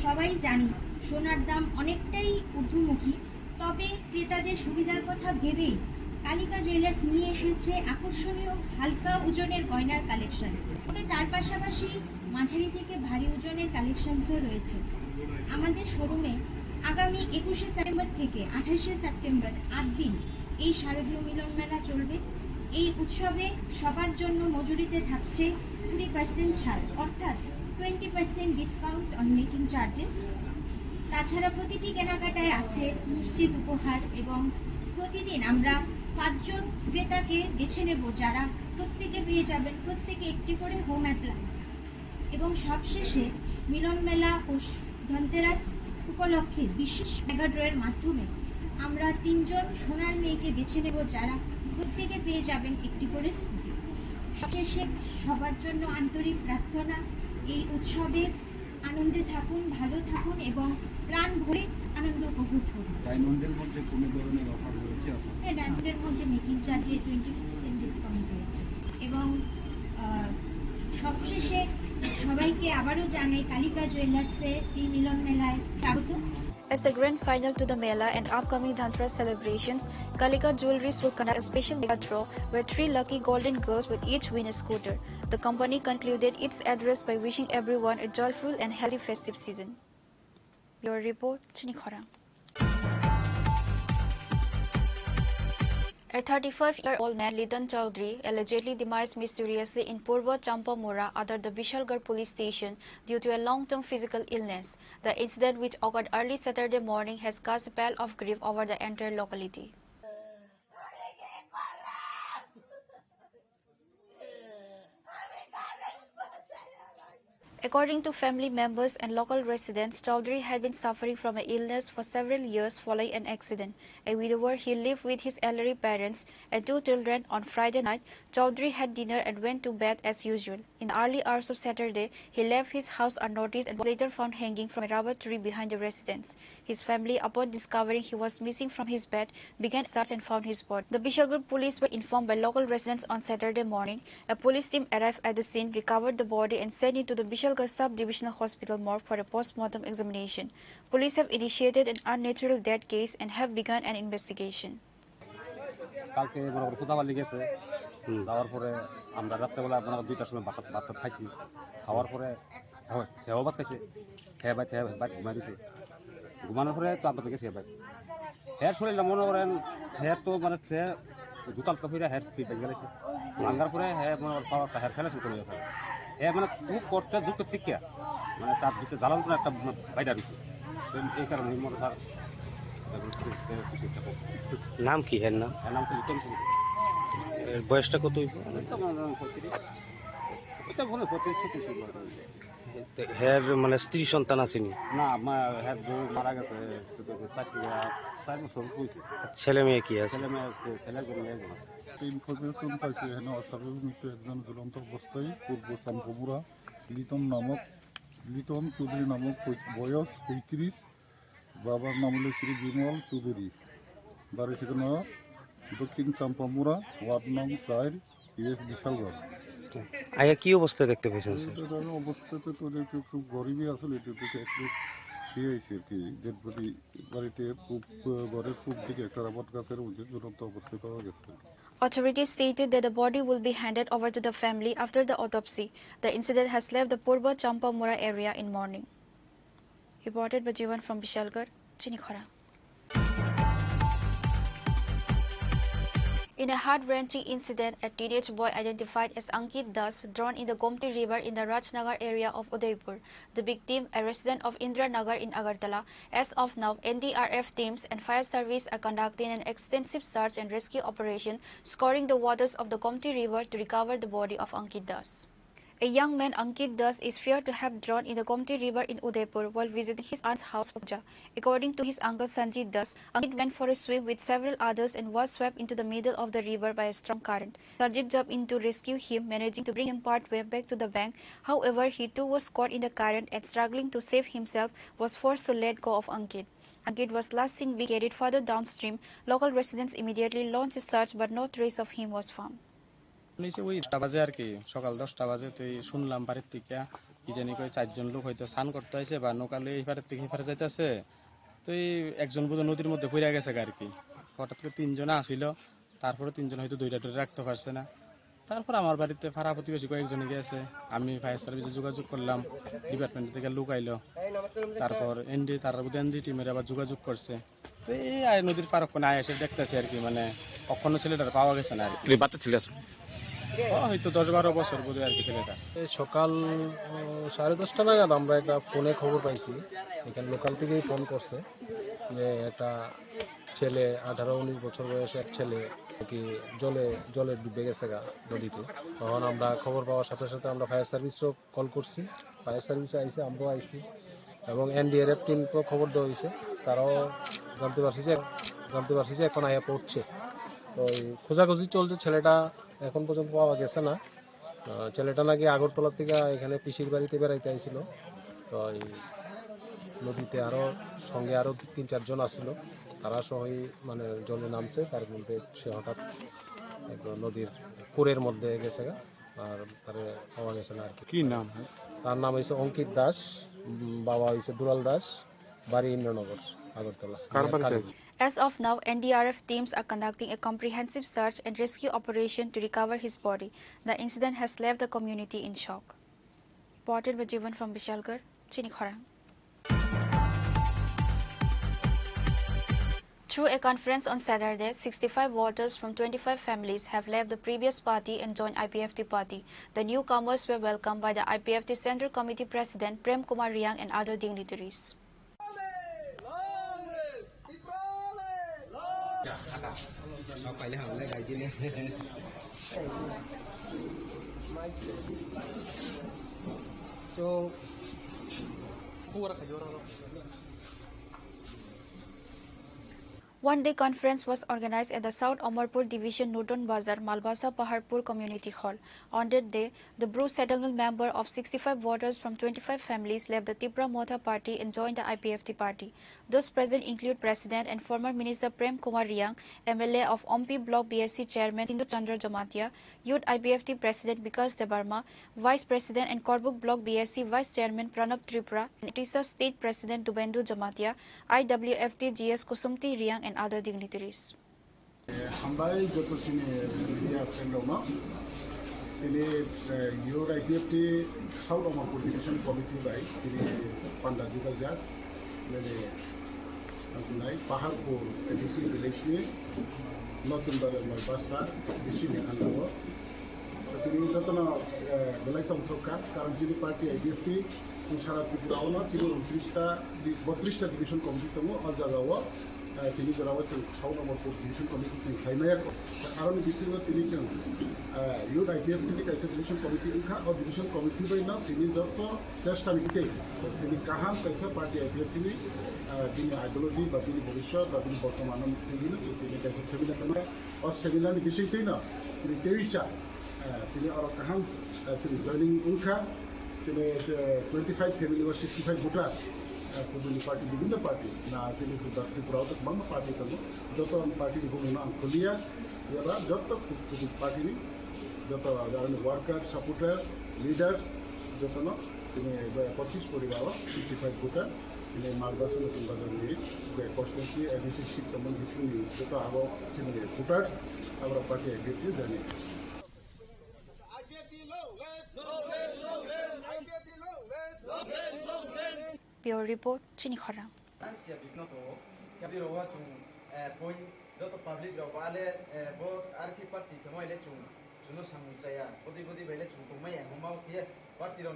সবাই জানি সোনার দাম অনেকটাই ঊর্ধ্বমুখী, তবে ক্রেতাদের সুবিধার কথা ভেবেই কালিকা জুয়েলার্স নিয়ে এসেছে আকর্ষণীয় হালকা ওজনের গয়নার কালেকশন। তবে তার পাশাপাশি মাঝারি থেকে ভারী ওজনের কালেকশনসও রয়েছে। আমাদের শোরুমে আগামী একুশে সেপ্টেম্বর থেকে আঠাশে সেপ্টেম্বর আট দিন এই শারদীয় মিলন মেলা চলবে। এই উৎসবে সবার জন্য মজুরিতে থাকছে কুড়ি পার্সেন্ট ছাড়, অর্থাৎ twenty percent discount on making charges। তাছাড়া প্রতিটি কেনাকাটায় আছে নিশ্চিত উপহার এবং প্রতিদিন আমরা পাঁচজন ক্রেতাকে বেছে নেব, যারা প্রত্যেকে পেয়ে যাবেন প্রত্যেকে একটি করে হোম অ্যাপ্লায়েন্স। এবং সবশেষে মিলন মেলা ও স-, ধনতেরাস উপলক্ষে বিশেষ মেগা ড্রয়ের মাধ্যমে আমরা তিনজন সোনার মেয়েকে বেছে নেব, যারা প্রত্যেকে পেয়ে যাবেন একটি করে স্কুটি। সবশেষে সবার জন্য আন্তরিক প্রার্থনা, এই উৎসবে আনন্দে থাকুন, ভালো থাকুন এবং প্রাণ ভরে আনন্দ উপভোগ করুন। ডায়মন্ডের মধ্যে কোনো ধরনের অফার রয়েছে আপনার? হ্যাঁ, ডায়মন্ডের মধ্যে মেকিং চার্জে টোয়েন্টি পার্সেন্ট ডিসকাউন্ট রয়েছে। এবং, আহ, সবশেষে সবাইকে আবারও জানাই কালিকা জুয়েলার্সে এই মিলন মেলায় স্বাগত। As a grand final to the Mela and upcoming Dhanteras celebrations, Kalika Jewelries will conduct a special mega draw where three lucky golden girls will each win a scooter. The company concluded its address by wishing everyone a joyful and healthy festive season. Your report, Chini Khorang. A thirty-five-year-old man, Liton Chowdhury, allegedly demised mysteriously in Purba Champamura under the Bishalgarh police station due to a long-term physical illness. The incident, which occurred early Saturday morning, has cast a pall of grief over the entire locality. According to family members and local residents, Chowdhury had been suffering from an illness for several years following an accident. A widower, he lived with his elderly parents and two children. On Friday night, Chowdhury had dinner and went to bed as usual. In the early hours of Saturday, he left his house unnoticed and was later found hanging from a rubber tree behind the residence. His family, upon discovering he was missing from his bed, began a search and found his body. The Bishalgarh police were informed by local residents on Saturday morning. A police team arrived at the scene, recovered the body, and sent it to the Bishalgarh Sub-Divisional Hospital morgue for a post-mortem examination. Police have initiated an unnatural death case and have begun an investigation. কালকে মনে করো কোথাও গেছে। হুম। যাওয়ার পরে আমরা রাত্রেবেলা মনে করো দুইটার সময় ভাত, ভাত টাত খাইছি। খাওয়ার পরে হ্যাঁ, হ্যাঁ, ভাত খাইছে। হ্যাঁ, ভাই, হ্যাঁ, ভাই, ঘুমাই দিছে। ঘুমানোর পরে তো আমরা তো গেছি ভাই। হ্যাঁ, শরীরটা মনে করেন, হ্যাঁ, তো মানে, হ্যাঁ, দুতাল তো ফিরে, হ্যাঁ, ফিরে গেছে। ভাঙার পরে, হ্যাঁ, মনে করেন, পাওয়ারটা, হ্যাঁ, ফেলে শুরু করে গেছে। হ্যাঁ, মানে, খুব কষ্টে, দুঃখ থেকে, মানে, তার ভিতরে জ্বালানো একটা, মানে, বাইরে রয়েছে। তো এই কারণে মনে হয়, এখন কিছু, কিছু একটা করছে। নাম কি এর নাম? এর নাম তো লিটন সিং। এর বয়সটা কত হইব? এটা মনে হয় পঁয়ত্রিশ। এটা মনে হয় পঁয়ত্রিশ, ছত্রিশ হইব। তে হের মানে স্ত্রী সন্তান আছেনি? না, মা-, হ্যাঁ, বউ মারা গেছে, চার, চার বছর হয়েছে। ছেলে মেয়ে কি আছে? ছেলে মেয়ে আছে, ছেলে একজন, মেয়ে একজন আছে। একটা ইনফরমেশন পাইছি, এখানে অস্বাভাবিক মৃত্যু একজন ঝুলন্ত অবস্থায় পূর্ব চাম্পামুড়া লিটন নামক, লিটন চৌধুরী নামক পঁয়-, বয়স পঁয়ত্রিশ, বাবার নাম হলো শ্রী বিমল চৌধুরী, বাড়ি ঠিকানা দক্ষিণ চাম্পামুড়া, ওয়ার্ড নং চার, পিএস বিশালগড়। আয়া কি অবস্থায় দেখতে পেয়েছেন, স্যার? এটা ধরো অবস্থা তো তোদের একটু খুব গরিবই আসলে, এটা তো একটু ইয়ে হয়েছে আর কি, ডেড বডি বাড়িতে খুব, আহ, ঘরের খুব দিকে একটা রাবার গাছের মধ্যে ঝুলন্ত অবস্থায় পাওয়া গেছে। Authorities stated that the body will be handed over to the family after the autopsy. The incident has left the Purba Champamura area in mourning. Reported by Jiwan from Bishalgarh, Chinikhora. In a heart-wrenching incident, a teenage boy identified as Ankit Das drowned in the Gomti River in the Rajnagar area of Udaipur. The victim, a resident of Indiranagar in Agartala, as of now, N D R F teams and fire service are conducting an extensive search and rescue operation, scouring the waters of the Gomti River to recover the body of Ankit Das. A young man, Ankit Das, is feared to have drowned in the Gomti River in Udaipur while visiting his aunt's house for puja. According to his uncle Sanjit Das, Ankit went for a swim with several others and was swept into the middle of the river by a strong current. Sanjit jumped in to rescue him, managing to bring him partway back to the bank. However, he too was caught in the current and, struggling to save himself, was forced to let go of Ankit. Ankit was last seen being carried further downstream. Local residents immediately launched a search, but no trace of him was found. নিচে ওই দশটা বাজে আর কি, সকাল দশটা বাজে। তো এই শুনলাম বাড়ির থেকে কি জানি কয় চারজন লোক হয়তো স্নান করতে আইছে বা নৌকা লইয়া এই পারের থেকে এই পারে যাইতেছে। তো এই একজন বোধহয় নদীর মধ্যে পড়ে গেছে আর কি। হঠাৎ করে তিনজন আসিল, তারপরে তিনজন হয়তো ধরে ধরে রাখতে পারছে না। তারপর আমার বাড়িতে পাড়া প্রতিবেশী কয়েকজনে গেছে, আমি ফায়ার সার্ভিসে যোগাযোগ করলাম, ডিপার্টমেন্ট থেকে লোক আইলো, তারপর এনডি, তার মধ্যে এনডি টিমের আবার যোগাযোগ করছে। তো এই আয় নদীর পার ওখানে আয় এসে দেখতেছি আর কি, মানে, অক্ষত ছেলেটার পাওয়া গেছে না আর কি। এই বাচ্চা ছেলে আসলে? ও হয়তো দশ বারো বছর বোধহয় আর কি ছেলেটা। এই সকাল, উম, সাড়ে দশটা নাগাদ আমরা একটা ফোনে খবর পাইছি, এখানে লোকাল থেকেই ফোন করছে যে একটা ছেলে, আঠারো উনিশ বছর বয়সে এক ছেলে আর কি জলে, জলে ডুবে গেছে গা নদীতে। তখন আমরা খবর পাওয়ার সাথে সাথে আমরা ফায়ার সার্ভিসও কল করছি, ফায়ার সার্ভিসে আইছে, আমরাও আইছি এবং এনডিআরএফ টিমকেও খবর দেওয়া হয়েছে, তারাও জানতে পারছি যে, জানতে পারছি যে এখন আইয়া পড়ছে। তো এই খোঁজাখুঁজি চলছে, ছেলেটা এখন পর্যন্ত পাওয়া গেছে না। আহ, ছেলেটা নাকি আগরতলা থেকে এখানে পিসির বাড়িতে বেড়াইতে আইছিল। তো এই নদীতে আরো সঙ্গে আরো তিন চারজন আসছিল, তারা সহই মানে জলে নামছে। তার মধ্যে সে হঠাৎ একটু নদীর কুরের মধ্যে গেছে গা, আর তারে পাওয়া গেছে না আর কি। কি নাম? তার নাম হইছে অঙ্কিত দাস, উম, বাবা হইছে দুলাল Das. Bari Indranagar, Agartala. Karbari Kali. As of now, N D R F teams are conducting a comprehensive search and rescue operation to recover his body. The incident has left the community in shock. Reported by Jivan from Bishalgarh, Chini Khorang. Through a conference on Saturday, sixty-five voters from twenty-five families have left the previous party and joined I P F T party. The newcomers were welcomed by the I P F T Central Committee President Prem Kumar Riang and other dignitaries. One day conference was organized at the South Amarpur Division, Nutun Bazar, Malbasa Paharpur Community Hall. On that day, the Bru settlement member of sixty-five voters from twenty-five families left the Tipra Motha party and joined the I P F T party. Those present include President and former Minister Prem Kumar Riang, M L A of Ompi Block B S C Chairman Sindhu Chandra Jamatia, Youth I P F T President Bikash Debbarma, Vice President and Korbuk Block B S C Vice Chairman Pranab Tripura, and Odisha State President Dubendu Jamatia, I W F T G S Kusumti Riang and other dignitaries. Hambai joto chini media friend rokno. Tini, eh, Youth I P F T South Amarpur Division Committee bai tini panda juda jak. Nini, nai Paharpur A D C village ni Notun Bazar Malbasa D C ni under o. Tini jotono, eh, belai tongthok kha, karon chini party I P F T chwng sara Tripura o no tini untris ta, botris ta division committee tongo, o jaga o, eh, tini jora o chwng South Amarpur division committee chwng khlai maya kho. Aroni bisingo tini chwng, eh, Youth I P F T ni kaisa division committee wngkha, o division committee bai no tini joto chesta ni tei tini kaham kaisa party I P F T ni, eh, bini ideology ba bini bhobishyot ba bini bortoman no tini no tini kaisa seminar khlai maya. O seminar ni bising twi no tini teisa, eh, tini oro kaham, eh, tini joining wngkha, tini, eh, twenty five family o sixty five voter, eh, kubuni party, bibhinno party, na tini Tripura o to kwbangma party tongo, joto party ni bumung no ang khuliya, eba joto ku-, kubuni party ni joto aroni worker, supporter, leaders, joto no tini, eh, pochis poribar o sixty five voter. Tini Malbasa Nutun Bazar ni je constituency A D C seat tongmani bisingni joto abo chini voters, abora party I P F T jani. Bureau report, Chini Khorang. Joto public rok ba le, eh, bo R K party tongmai le chung, chwngno samung chaya, bodi bodi bai le chung tongmai ya, homa o khe party rok.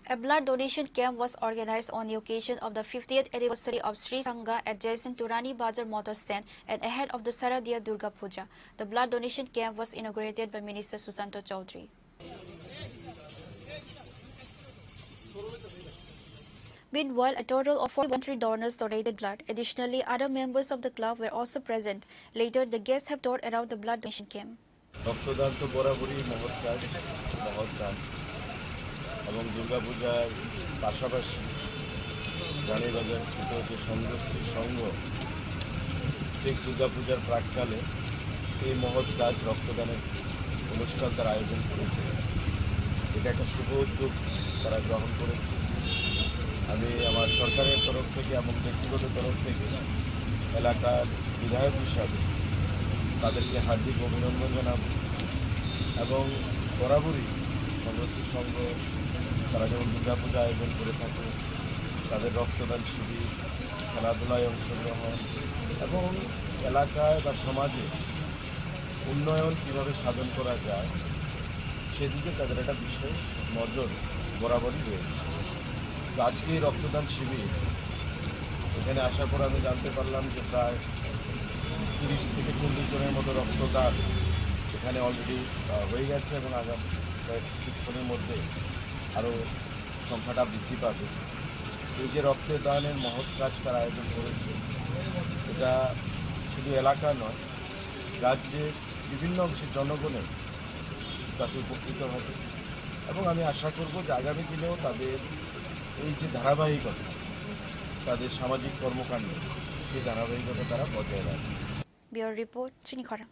A blood donation camp was organized on the occasion of the fiftieth anniversary of Sri Sangha adjacent to Rani Bazar Motor Stand and ahead of the Sharadiya Durga Puja. The blood donation camp was inaugurated by Minister Sushanta Chowdhury. Meanwhile, a total of forty voluntary donors donated blood. Additionally, other members of the club were also present. Later, the guests have toured around the blood donation camp. রক্তদান তো বরাবরই মহৎ কাজ, মহৎ দান। এবং দুর্গাপূজার পাশাপাশি রানীবাজার স্থিত যে সংঘ, স্ত্রী সংঘ, ঠিক দুর্গাপূজার প্রাক্কালে এই মহৎ কাজ রক্তদানের অনুষ্ঠান তারা আয়োজন করেছে। এটা একটা শুভ উদ্যোগ তারা গ্রহণ করেছে। আমি আমার সরকারের তরফ থেকে এবং ব্যক্তিগত তরফ থেকে এলাকার বিধায়ক হিসাবে তাদেরকে হার্দিক অভিনন্দন জানাবো। এবং বরাবরই সংঘ, স্ত্রী সংঘ তারা যখন দুর্গাপূজা আয়োজন করে থাকে, তাদের রক্তদান শিবির, খেলাধুলায় অংশগ্রহণ এবং এলাকায় বা সমাজে উন্নয়ন কিভাবে সাধন করা যায়, সেদিকে তাদের একটা বিশেষ নজর বরাবরই রয়েছে। তো আজকে এই রক্তদান শিবির, এখানে আসার পর আমি জানতে পারলাম যে প্রায় তিরিশ থেকে চল্লিশ জনের মতো রক্তদান এখানে already, আহ, হয়ে গেছে এবং আগামী কয়েক কিছুক্ষণের মধ্যে আরও সংখ্যাটা বৃদ্ধি পাবে। এই যে রক্তদানের মহৎ কাজ তারা আয়োজন করেছে, এটা শুধু এলাকা নয়, রাজ্যের বিভিন্ন অংশের জনগণের তাতে উপকৃত হবে। এবং আমি আশা করব যে আগামী দিনেও তাদের এই যে ধারাবাহিকতা, তাদের সামাজিক কর্মকাণ্ড, সেই ধারাবাহিকতা তারা বজায় রাখবে। Bureau report, Chini Khorang.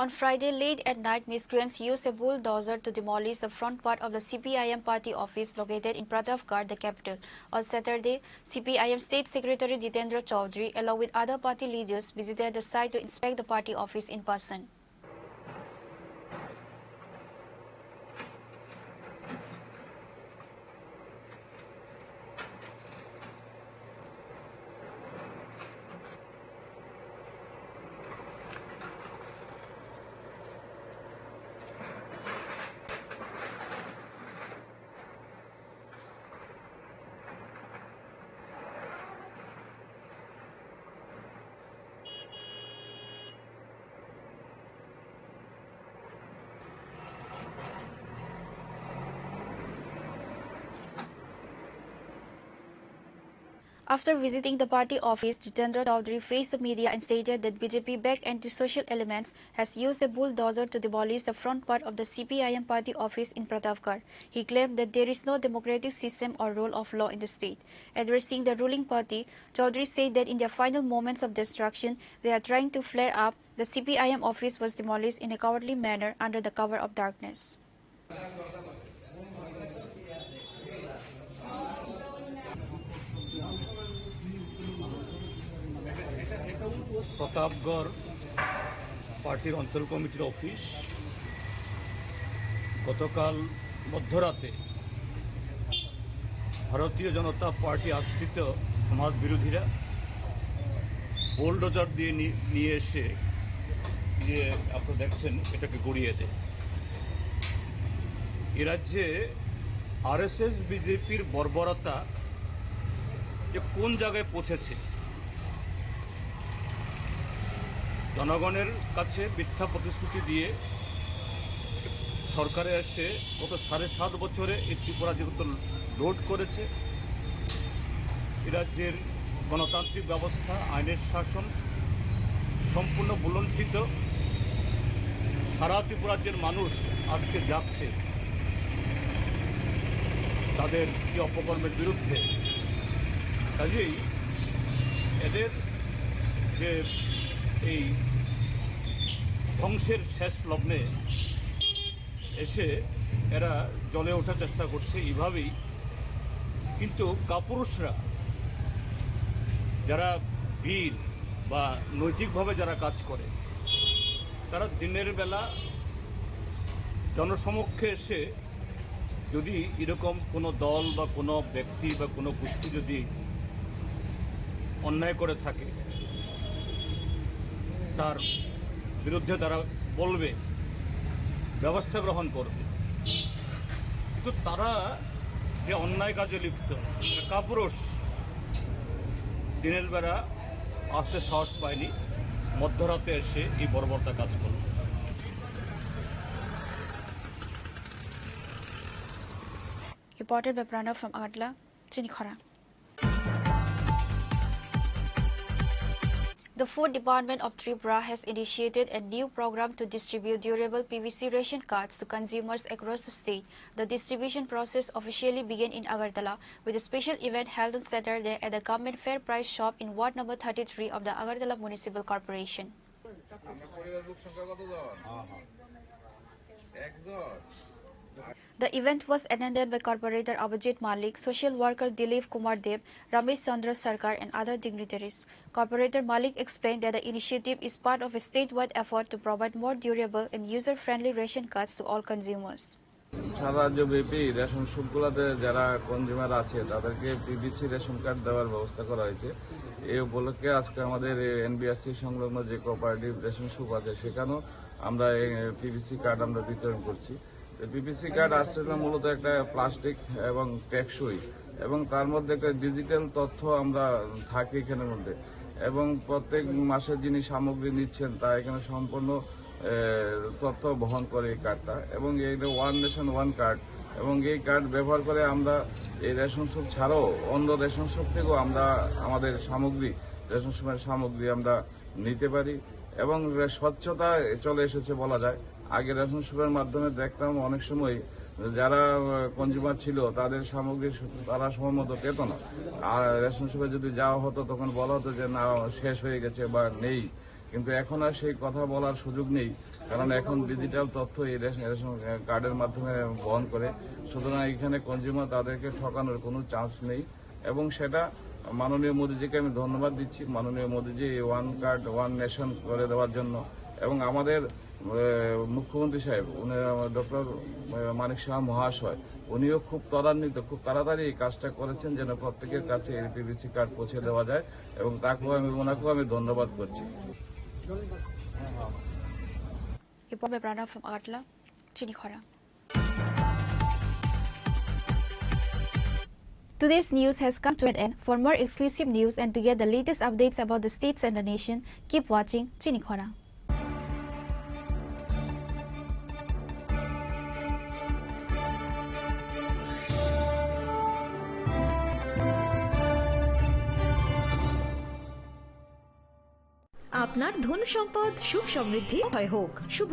On Friday, late at night, miscreants used a bulldozer to demolish the front part of the C P I M party office located in Pratapgarh, the capital. On Saturday, C P I M State Secretary Jitendra Chaudhary, along with other party leaders, visited the site to inspect the party office in person. After visiting the party office, Jitendra Chaudhary faced the media and stated that B J P-backed anti-social elements has used a bulldozer to demolish the front part of the C P I M party office in Pratapgarh. He claimed that there is no democratic system or rule of law in the state. Addressing the ruling party, Chaudhary said that in their final moments of destruction, they are trying to flare up. The C P I M office was demolished in a cowardly manner under the cover of darkness. Pratapgarh পার্টির অঞ্চল কমিটির অফিস গতকাল মধ্যরাতে ভারতীয় জনতা পার্টি আশ্রিত সমাজ বিরোধীরা বুলডোজার দিয়ে নি-, নিয়ে এসে, যে আপনারা দেখছেন, এটাকে গড়িয়ে দেয়। এ রাজ্যে আরএসএস বিজেপির বর্বরতা যে কোন জায়গায় পৌঁছেছে, জনগণের কাছে মিথ্যা প্রতিশ্রুতি দিয়ে সরকারে এসে গত সাড়ে সাত বছরে এই ত্রিপুরা যেহেতু লুট করেছে, এ রাজ্যের গণতান্ত্রিক ব্যবস্থা, আইনের শাসন সম্পূর্ণ ভূলুণ্ঠিত। সারা ত্রিপুরা রাজ্যের মানুষ আজকে যাচ্ছে তাদের এই অপকর্মের বিরুদ্ধে। কাজেই এদের যে এই ধ্বংসের শেষ লগ্নে এসে এরা জ্বলে ওঠার চেষ্টা করছে এইভাবেই। কিন্তু কাপুরুষরা, যারা বীর বা নৈতিকভাবে যারা কাজ করে, তারা দিনের বেলা জনসমক্ষে এসে যদি এরকম কোনো দল বা কোনো ব্যক্তি বা কোনো গোষ্ঠী যদি অন্যায় করে থাকে, তার বিরুদ্ধে তারা বলবে, ব্যবস্থা গ্রহণ করবে। কিন্তু তারা যে অন্যায় কাজে লিপ্ত, কাপুরুষ, দিনের বেলা আসতে সাহস পায়নি, মধ্যরাতে এসে এই বর্বরতা কাজ করল। Reported by Pranav from Agartala, Chinikhara. The Food Department of Tripura has initiated a new program to distribute durable P V C ration cards to consumers across the state. The distribution process officially began in Agartala with a special event held on Saturday at the Government Fair Price Shop in Ward number thirty-three of the Agartala Municipal Corporation. The event was attended by Corporator Abhijit Malik, Social Worker Dilip Kumar Deb, Ramesh Chandra Sarkar and other dignitaries. Corporator Malik explained that the initiative is part of a statewide effort to provide more durable and user-friendly ration cards to all consumers. সারা রাজ্যব্যাপী রেশন শপগুলোতে যারা কনজিউমার আছে, তাদেরকে PVC ration card দেওয়ার ব্যবস্থা করা হয়েছে। এই উপলক্ষে আজকে আমাদের এই এনবিআরসি সংলগ্ন যে কোঅপারেটিভ রেশন শপ আছে, সেখানেও আমরা এই পিভিসি কার্ড আমরা বিতরণ করছি। তো পিভিসি কার্ড আসলে মূলত একটা প্লাস্টিক এবং টেকসই, এবং তার মধ্যে একটা ডিজিটাল তথ্য আমরা থাকে এখানের মধ্যে, এবং প্রত্যেক মাসে যিনি সামগ্রী নিচ্ছেন, তা এখানে সম্পূর্ণ, এ, তথ্য বহন করে এই কার্ডটা। এবং এইটা ওয়ান নেশন ওয়ান কার্ড, এবং এই কার্ড ব্যবহার করে আমরা এই রেশন শপ ছাড়াও অন্য রেশন শপ থেকেও আমরা আমাদের সামগ্রী, রেশন শপের সামগ্রী আমরা নিতে পারি। এবং রে-, স্বচ্ছতা চলে এসেছে বলা যায়। আগে রেশন শপের মাধ্যমে দেখতাম অনেক সময় যারা, আহ, কনজিউমার ছিল, তাদের সামগ্রী সু-, তারা সময় মতো পেত না। আর রেশন শপে যদি যাওয়া হতো, তখন বলা হতো যে, "না, শেষ হয়ে গেছে বা নেই।" কিন্তু এখন আর সেই কথা বলার সুযোগ নেই, কারণ এখন ডিজিটাল তথ্য এই রেশন রেশন কার্ডের মাধ্যমে বহন করে। সুতরাং এখানে কনজিউমার তাদেরকে ঠকানোর কোনো চান্স নেই। এবং সেটা মাননীয় মোদীজিকে আমি ধন্যবাদ দিচ্ছি। মাননীয় মোদীজি এই ওয়ান কার্ড ওয়ান নেশন করে দেওয়ার জন্য। এবং আমাদের মুখ্যমন্ত্রী সাহেব উনি ডক্টর মানিক সাহা মহাশয়, উনিও খুব ত্বরান্বিত, খুব তাড়াতাড়ি এই কাজটা করেছেন, যেন প্রত্যেকের কাছে এলপিবিসি কার্ড পৌঁছে দেওয়া যায়। এবং তাকেও আমি ওনাকেও আমি ধন্যবাদ করছি। Report by Pranav from Agartala, Chinikhora. Today's news has come to an end. For more exclusive news and to get the latest updates about the states and the nation, keep watching Chinikhora. আপনার ধন সম্পদ সুখ সমৃদ্ধি অক্ষয় হোক। শুভ